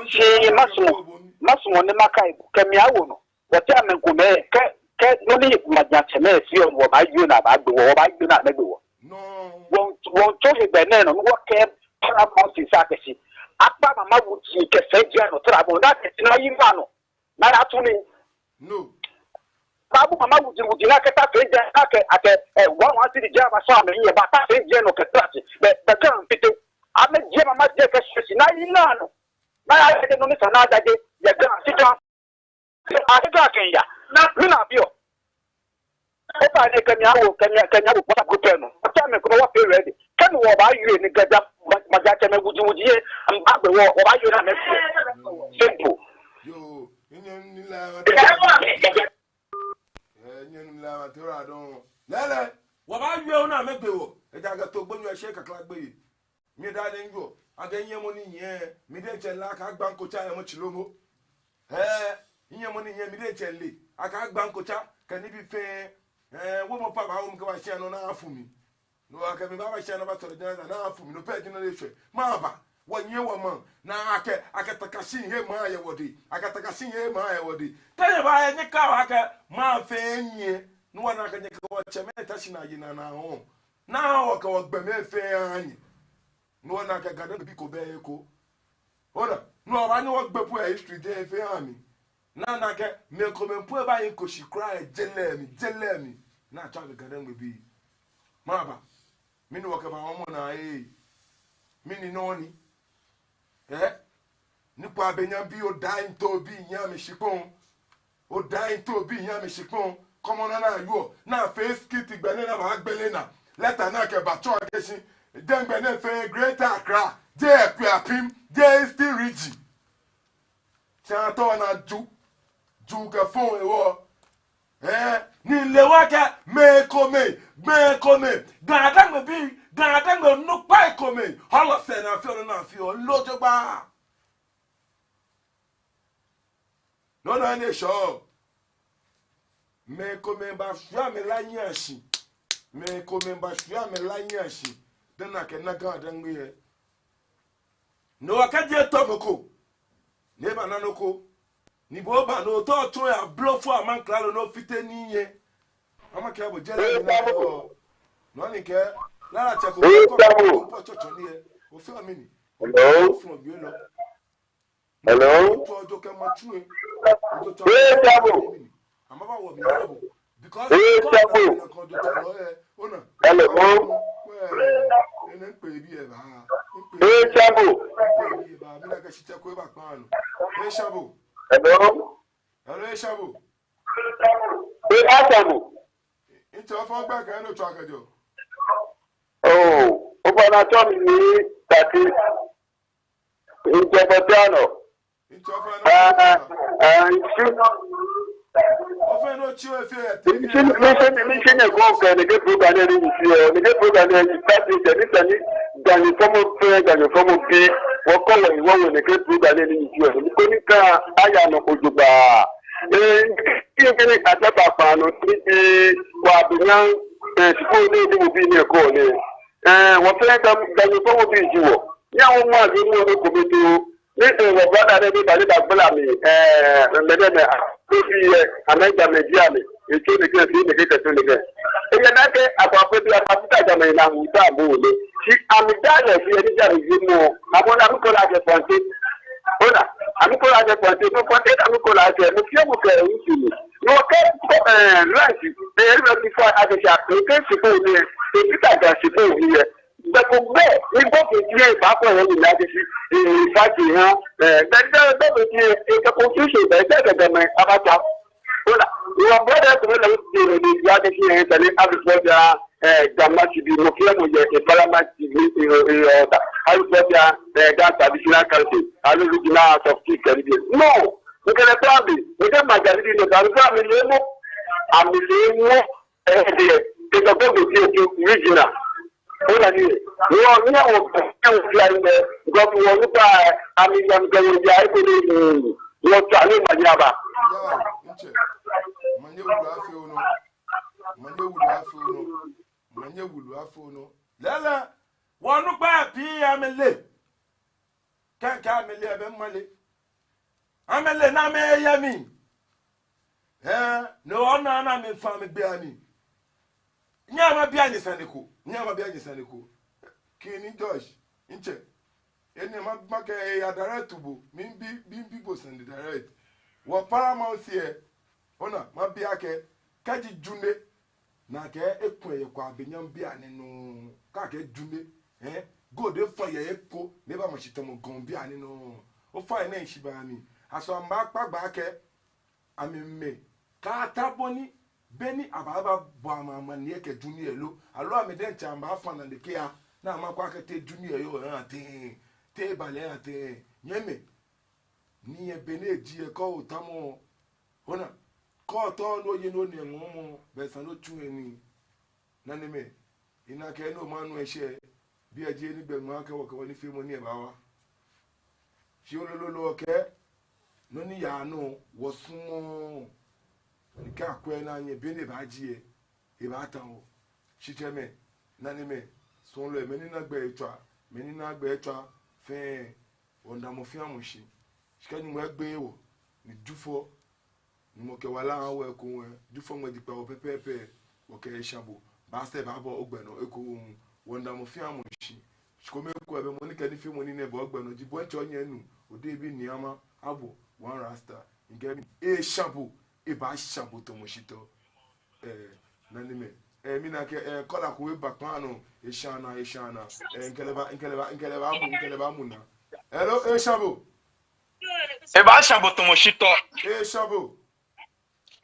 Shi masumɔ, masumɔ ni makai bo, kɛ mi awo nɔ. Wɔtsɛ amɛ ŋkomɛi, kɛ, kɛ, nɔ ni maŋtsɛmɛi fee nɔ, wɔbaawie ni amɛgbe wɔ, wɔbaawie ni amɛgbe wɔ. Wɔ, wɔmiitsɔ hegbɛ nɛɛ nɔ, ni wɔkɛ paramount sisa akɛ shi. Akpa Mama Wuji kɛ sɛi jɛ nɔ, tara mɔ, ni akɛ shi ni ayi ma nɔ, ni atu nii. Baabu Mama Wuji, Wuji ni akɛ ta sɛi jɛ, akɛ, akɛ, ɛ, one one cedi jɛ, abasɔ amɛhiɛ, ba ta sɛi jɛ nɔ kɛ trust, bɛ, bɛ kan fite. Amɛjie mama jie kɛ shishi na yi na no. Na ya de no mi sana da de ya ga sika. A sika kɛya. Mina biɔ. Ofainɛ kɛ mi awo, kɛ mi, kɛ mi awo WhatsApp group lɛ nɔ. Ota mi ko wɔ pay ready. Kɛ mi wɔbaawie ni Ga ja, ma, maja tsɛmɛi wuji wuji yɛ. Amɛbaagbɛ wɔ, wɔbaawie na amɛfee. Simple. Yoo, minyɛmi ni la wa te. Ee, minyɛmi ni la wa te ra dɔŋŋ. Lɛɛlɛŋ, wɔbaawie na amɛgbe wɔ. Ejaakɛ to gbonyo eshɛ kakla gbe. Mi daa ni miwieɔ, akɛ minyɛmɔ ni nyiɛ, mi diɛŋtsɛ mile akɛ agba mi kotsa yɛ mɔ tsi loo mɔ. Ee, minyɛmɔ ni nyiɛ, mi diɛŋtsɛ mile akɛ agba mi kotsa kɛ nibii fɛɛ. Ee, wɔ mɔ pa ba wɔ mɔ kɛ ba shia nɔ na afu mi. No akɛ mi ba ba shia nɔ ba tɔrɔ jana na afu mi. No pɛ jina le shwɛ. Maba, wɔnyiɛ wɔmaŋ. Na akɛ, akɛ takashi he maŋ yɛ wɔdɛŋ. Akɛ takashi he maŋ yɛ wɔdɛŋ. Kɛ nyɛba yɛ nyɛka wɔ akɛ maŋ fɛɛ nyiɛ. No wɔna akɛ nyɛkɛ wɔtsɛmɛi ta shi na yi na na ho. Na wɔkɛ wɔgbɛmɛi fɛɛ anyiɛ. No wɔna akɛ Ga-Dangme bii ko bɛ he ko. Ona, no wɔbaanyɛ wɔgbe po yɛ history jɛ fɛɛ amli. Na na akɛ mɛi komɛi po baanyɛ ako shi kwraa yɛ je lɛ mli, je lɛ mli. Na atswa akɛ Ga-Dangme bii. Maba. Mɛni wɔkɛba wɔmɔ naa ee. Mɛni nɔ ni. Ee? Ni Kwabenya bi Odai Nto bi nyɛmi shikpɔŋ. Odai Nto bi nyɛmi shikpɔŋ. Kɔmɔ na na yuɔ. Na fee skit gbɛ nɛɛ na baagbele na. Lɛta na kɛbatsɔ akɛ shi. Dangme nɛɛ fɛɛ Greater Accra. Jeee Akuapem. Jeee Eastern Region. Tsɛ tɔ na ju. Ju kɛ fɔŋ ewɔ. Ee, ni mile wɔ akɛ, mɛi komɛi, mɛi komɛi, Ga-Dangme bii, Ga-Dangme onukpai komɛi, hɔlɔ sɛɛ na fio na fio, loo jogbaŋŋ. No nɔ ni eshɔ. Mɛi komɛi bashwie amɛla nyɛ ashi. Mɛi komɛi bashwie amɛla nyɛ ashi. Dani akɛ na Ga-Dangme yɛ. No wɔkɛ je tɔ mɔ ko. Ni eba na nɔ ko. Ni bo ba no tɔ tso ya blofo amaŋ klalo no fite ni yɛ. Ama kɛ bo jɛlɛ ni na ko. No ni kɛ. Lala tsɛ ko. Ee, ko, Tabo. Ko tsɔtsɔ ni yɛ. Ofee mɛni? Hello? Ofee obi lɔ. Hello? Otu ojo kɛ ma tsu e. Ojo tsu. Ee, Tabo. Ama ba wɔ mi abo. Because ee, Tabo. Hello. Ee, Tabo. Hello. Hello, Tabo. Ee, Tabo. Ntsɛ ofɔ gbɛ kɛ no tsɔ akɛjɔ. Oh, ofainɛ atsɛɔ mi Nii Tati. Ntsɛ bɔtianɔ. Ah, ah, ntsɛ. Ntsɛ, ntsɛ, ntsɛ, nɛkɛ program nɛɛ ni ntsɛ, nɛkɛ program nɛɛ ni Tati, ntsɛ, ni sani, Ganyo fɔmɔ fɛɛ, Ganyo fɔmɔ bii, wɔkɔ wɔ, wɔ, wɔ, nɛkɛ program nɛɛ ni ntsɛ, ni koni ka, aya nɔ ko jogbaŋŋ. Ee, ntsɛ, ntsɛ, ni ata ba kpa nɔ, ni, ee, Kwabenya, ee, shikpɔŋ nɛɛ, ni mɔ bii nɛɛ kɔ nɛɛ. Ee, wɔ fɛɛ Ga, Ganyo fɔmɔ bii ji wɔ. Ni awo ma ji mɔ nɔ ko mi to. Ni, ee, wɔ brother nɛɛ ni ba ni bagbala mi, ee, mɛnɛ mɛ, a, ko bi yɛ, amɛ Gamɛi ji amɛ, etso nɛkɛ, etso nɛkɛ, etso nɛkɛ. Eyɛ nakai, akɔ akɔ bi, akɔ bi ta Gamɛi na hu ta bo le. Shi amɛ da lɛ, shi ni Gamɛi ji mɔ, amɔ na mi ko la kɛ Fante. Ona, ami ko la kɛ Fante, no Fante, ami ko la kɛ, no fie mo kɛ, nsi ni. No kɛ, ko, ee, lunch, ee, lunch before, a kɛ sha, ee, kɛ shikpɔŋ ni, ee, Peter Ga shikpɔŋ ni yɛ. Bɛ ko bɛ, ni government yɛ ba ko yɛ ni na de si, ee, party ha, ee, bɛ, bɛ, government yɛ, ee, kɛ constitution, bɛ, bɛ, bɛ, Gamɛi, abata. Ona, wɔ brother ko na wo ti ni ya de si, ee, tani abi fɔ ja, ee, Ga Mashi bi, mo fie mo yɛ, ee, Bala Mashi bi, ee, ee, ee, ta. Abi fɔ ja, ee, Ga traditional culture, abi lu gina soft tea kɛ bi. No, mo kɛ lɛ pa bi, mo kɛ ma ja bi, no, ta, mi le mo, ami le mo. Ee, ee, ee, kɛ gbogbo ti o regional. Ona ni, wɔ, ni wɔ, ni wɔ fly nɛɛ, gbogbo wɔ ni ba, ami, ami, gbogbo ya, ee, ko ni, wɔ ta ni ma ya ba. Ya, ntsɛ. Manyɛ wulu afee onɔ. Manyɛ wulu afee onɔ. Manyɛ wulu afee onɔ. Lɛɛlɛŋ, wɔ onukpai pii amɛle. Kɛ, kɛ amɛle, abɛ male. Amɛle ni amɛyɛ mli. Ee, no ona ni amɛfa amɛgbɛ amli. Nyɛma bia nyɛ sane ko. Nyɛma bia nyɛ sane ko. King George, ntsɛ. Enɛ ma, makɛɛ eya direct to bo. Mibi, mibi bo sane direct. Wɔ Paramount yɛ. Ona, mabi akɛ. Kɛji June. Nakai ekwɛ yɛ Kwabenya bianɛ nɔ. Kɛ akɛ June. Eh, gold efa yɛ he ko, ni eba ma shi tamɔ gɔŋ bianɛ nɔŋŋ. Ofainɛ, shi ba mi. Aso amɛbaakpa gbɛ akɛ amɛmɛ, kaata bɔ ni, be ni abaaba bɔ amɛ amaniɛ kɛ Junior lo. Aloo amɛ diɛŋtsɛ amɛbaafa nane kɛya, ni amɛkwɛ akɛ te Junior yɔɔ, eh, tɛŋŋ, te eba lɛ, eh, tɛŋŋ. Nyɛmimɛi, ni yɛ be ni eji yɛ kɔ otamɔ. Ona, kɔ tɔ no ye no ne ŋɔmɔ, be sa no tsu eni. Nanemɛi, ina akɛ no ma no eshɛ, biɛ ji ni gbɛ ŋma akɛ wɔkɛ wɔnifeemɔ ni ebaawa. Shi olololo kɛ, nɔ ni yaa nɔ, wɔsumɔɔ ni kɛ akwɛ naa nyɛ be ni ebaaji yɛ, ebaata wɔ. Shi tsɛmɛi, nanemɛi, suɔlɔi, mɛi ni na gbɛ etswa, mɛi ni na gbɛ etswa fɛɛ, wɔmiida mɔ fɛɛ mɔ shi. Shi kɛ Nyɔŋmɔ egbeee wɔ, ni Jufɔ, Nyɔŋmɔ kɛ wala aha wɔ ekoŋŋ, Jufɔ ŋmɛji kpa wɔ pɛpɛɛpɛ, wɔkɛ esha bo, baasɛɛ baabɔ ogbɛ nɔ ekoŋŋ, wɔmiida mɔ fɛɛ mɔ shi. Shi kome kwɛ bɛ mɔ ni kɛ nifeemɔ nɛɛ bɔ ogbɛ nɔ ji bo, ntsɔ nyɛ nu, Odehe bi Nii Ama, abo, One Rasta, ŋkɛ mi, esha bo, ebaasha bo tamɔ shitɔ. Eh, nanemɛi. Eh, mina akɛ, eh, caller ko eba kpaa nɔ, esha naa, esha naa. Eh, ŋkɛ lɛ baa, ŋkɛ lɛ baa, ŋkɛ lɛ baamu, ŋkɛ lɛ baamu naa. Hello, esha bo. Ebaasha bo tamɔ shitɔ. Esha bo.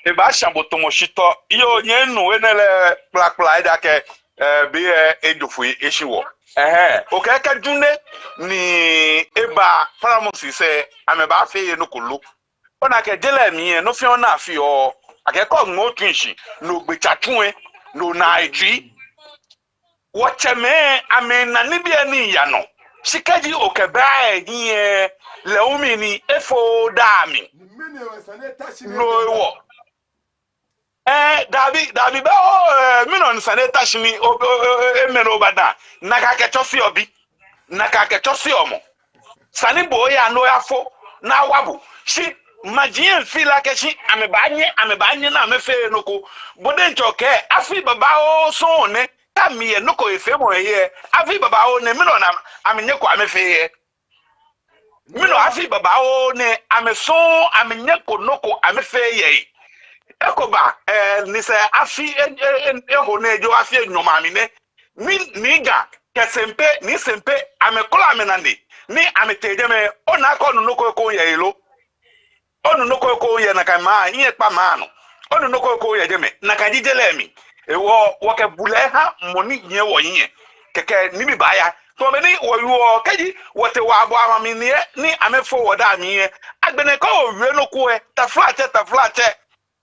Ebaasha bo tamɔ shitɔ. Yoo, nyɛnu enɛ lɛ kplakpla, ejaakɛ, eh, be lɛ ejo foi eshi wɔ. Ɛhɛɛ, okɛɛ kɛ Junior ni eba Paramosi sɛɛ, amɛbaafee he nɔ ko lo. Ona akɛ je lɛ mli lɛ, nɔ fɛɛ nɔ ni afeɔ, akɛ kɔ ŋmɔ otsu shi, no gbetsa tsu lɛ, no naa etsui. Wɔtsɛmɛi, amɛna nibii ni yaa nɔ. Shi kɛji okɛba ehiɛ lɛ, omi ni efo daa mli. No hewɔ. Eh, dabi, dabi bɛ o, eh, mɛni nɔ ni sa ni eta shi ni o, o, o, o, eh, mɛni obaada? Nakai akɛtsɔseɔ bi. Nakai akɛtsɔseɔ mɔ. Sa ni bo oya ni oyafo, ni awa bo. Shi maji lɛ feel akɛ shi amɛbaanyɛ, amɛbaanyɛ ni amɛfee nɔ ko. Bo diɛŋtsɛ okɛɛ, afii babaoo sɔŋŋ nɛ, kɛ amɛyɛ nɔ ko he feemɔ he lɛ, afii babaoo nɛ, mɛni nɔ ni amɛnyɛko amɛfee lɛ? Mɛni nɔ, afii babaoo nɛ, amɛ sɔŋŋ amɛnyɛko nɔ ko amɛfee lɛ. Eko ba, eh, nyɛsɛɛ afi, eh, eh, eh, eho nɛ, ejo afi enyɔ ma mi nɛ. Ni, ni Ga, kɛ Sempe, ni Sempe, amɛkɔlɔ amɛnane, ni amɛtee jɛmɛ, ona akɛ onu nɔ ko ekoŋŋ yɛ he lo? Onu nɔ ko ekoŋŋ yɛ nakai maŋ, nyɛkpa maŋ nɔ. Onu nɔ ko ekoŋŋ yɛ jɛmɛ, nakai ji je lɛ mli. Hewɔ, wɔkɛ bulɛ ha mɔ ni nyiɛ wɔhiɛ. Kɛkɛ nibii baaya. Tamɔ bɔ ni wɔwieɔ, kɛji wɔtee wɔyabɔ amɛ mli lɛ, ni amɛfo wɔ daa mli lɛ, agbɛnɛ kɛ owie nɔ ko lɛ, taflatsɛ, taflatsɛ,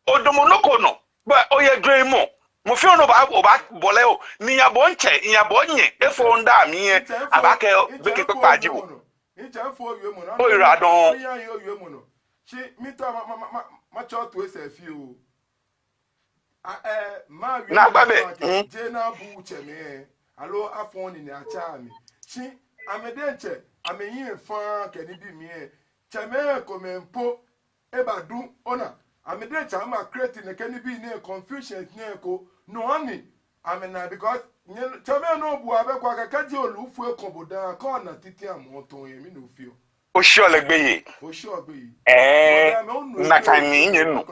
odamɔ nɔ ko nɔ, bɛ oyɛ jwɛŋmɔ. Mɔ fɛɛ mɔ baa, obaabɔ lɛ oo, ni miyabɔ mitsɛ, miyabɔ minyɛ, efo daa mli lɛ, abaakɛɛ gbekɛ kpakpa ji bo. Oyiwaladɔŋŋ. Shi miitao ma, ma, ma, ma, matsɛ otoi sɛɛ fioo. A, eh, mawie. Naagba bɛ. Akɛ, mm, je ni abu tsɛmɛi, aloo afɔ nine atsa amɛ. Shi amɛ diɛŋtsɛ, amɛhiɛ faŋŋ kɛ nibii mli lɛ. Tsɛmɛi komɛi po, ebadu, ona. Amɛ diɛŋtsɛ amɛ create nɛkɛ nibii nɛɛ, confusion nɛɛ eko. No hewɔ ni amɛna, because nyɛ, tsɛmɛi nɔ bu abɛ kwa kɛkɛ ji olufu ekɔmɔ daa, kɛ ona titi amɔ tɔŋ lɛ, mɛni ofeɔ? Osheɔ lɛ gbeyei. Osheɔ gbeyei. Ɛɛ, nakai ni nyɛnu.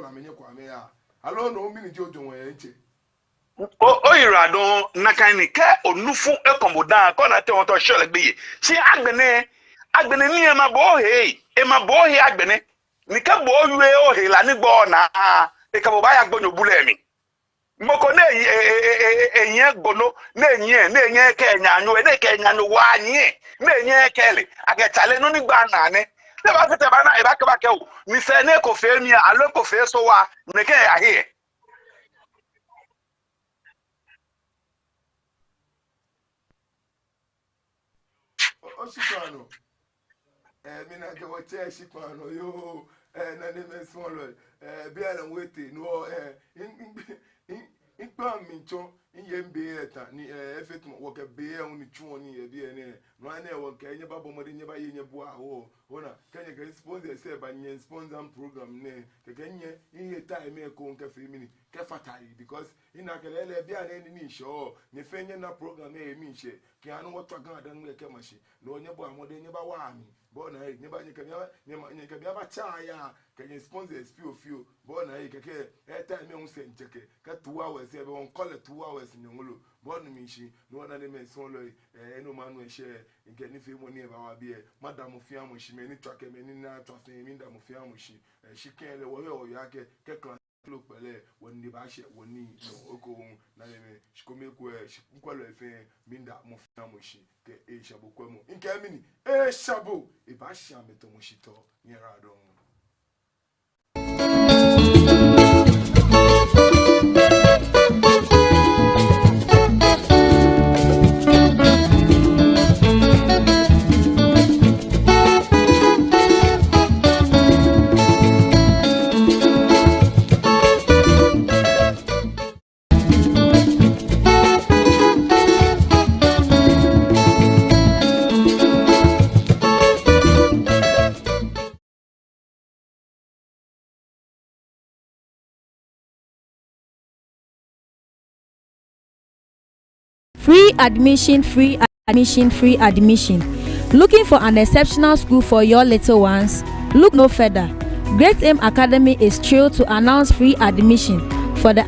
O, oyiwaladɔŋŋ, nakai ni kɛ olufu ekɔmɔ daa, kɛ ona tɛŋŋ otɔ, osheɔ lɛ gbeyei. Shi agbɛnɛ, agbɛnɛ ni emabɔ ohe, emabɔ ohe agbɛnɛ. Ni kɛ bo owie ohe la ni gbɔ naa, ekɛ bo baaya gbonyo bu lɛ mli. Mɔ ko ni e, e, enyiɛ gbonyo, ni enyiɛ, ni enyiɛ kɛ naanyo, ni ekɛ naanyo wa nyiɛ, ni enyiɛ kɛɛ lɛ akɛ tsale nɔ ni gbaa naa nɛ. Ni ebaafite ebaana, ebaakɛɛ, ebaakɛɛ oo, nyɛsɛɛ nɛɛ eko fee mi, aloo eko fee Sowah, nɛkɛ ahe. O, oshikpaa nɔ. Eh, mina akɛ wɔtsɛ shikpaa nɔ yoo. Eh, nanemɛi suɔlɔi. Eh, bianɛ wɔtee nɔ, eh, in, in, in, in kpa mi tsɔ, in ye be eta ni, eh, efee tamɔ wɔkɛ be ɛ hu ni tsuɔ nii yɛ biɛ nɛɛ. No hewɔ ni wɔkɛɛ nyɛbabɔ mɔdɛŋ, nyɛbaye nyɛbua wɔ. Ona, kɛ nyɛkɛ sponsor sɛɛ ba, nyɛ sponsor program nɛɛ. Kɛkɛ nyɛ, in ye time ɛ ko ŋkɛfee mɛni, kɛfata he, because mina akɛ lɛɛlɛŋ bianɛ ni mishɛɔ, nyɛ fɛɛ nyɛna program lɛ miishɛɛ, kɛ anu wɔtswa Ga Adaŋme lɛ kɛma shi, no nyɛbɔa mɔdɛŋ nyɛbawa mi, bɔ ni aye, nyɛba, nyɛkɛ mi aba, nyɛma, nyɛkɛ mi abatsa aya, kɛ nyɛ sponsors fioo fioo, bɔ ni aye, kɛkɛ, airtime lɛ hu sɛɛ ntsɛkɛ, kɛ two hours lɛ, be wɔŋkɔ lɛ two hours nyɔŋlo, bɔ ni mishi, no wɔna ni mɛi sɔɔlɔi, eh, no manu eshɛ, mikɛ nifeemɔ ni eba wa biɛ, mada mɔ fɛɛ mɔ shi, mɛi ni tswa kɛ mɛi ni naaa tswa fɛɛ, mida mɔ fɛɛ mɔ shi, eh, shi kɛ lɛ wɔyɔɔ, wɔyɔɔ akɛ, kɛ kla klo kpɛlɛ, wɔnine baashɛ, wɔnine nɔ oko hu, na lɛ mɛ, shi kome kwɛ, shi kwɛlɔi fɛɛ, mida mɔ fɛɛ mɔ shi, kɛ esha bo kwɛmɔ. Mikɛɛ mɛni, esha bo, ebaashɛ amɛtɔmɔ shi tɔ, nyɛra dɔŋŋ. Free admission, free admission, free admission. Looking for an exceptional school for your little ones? Look no further. Great Aim Academy is thrilled to announce free admission for the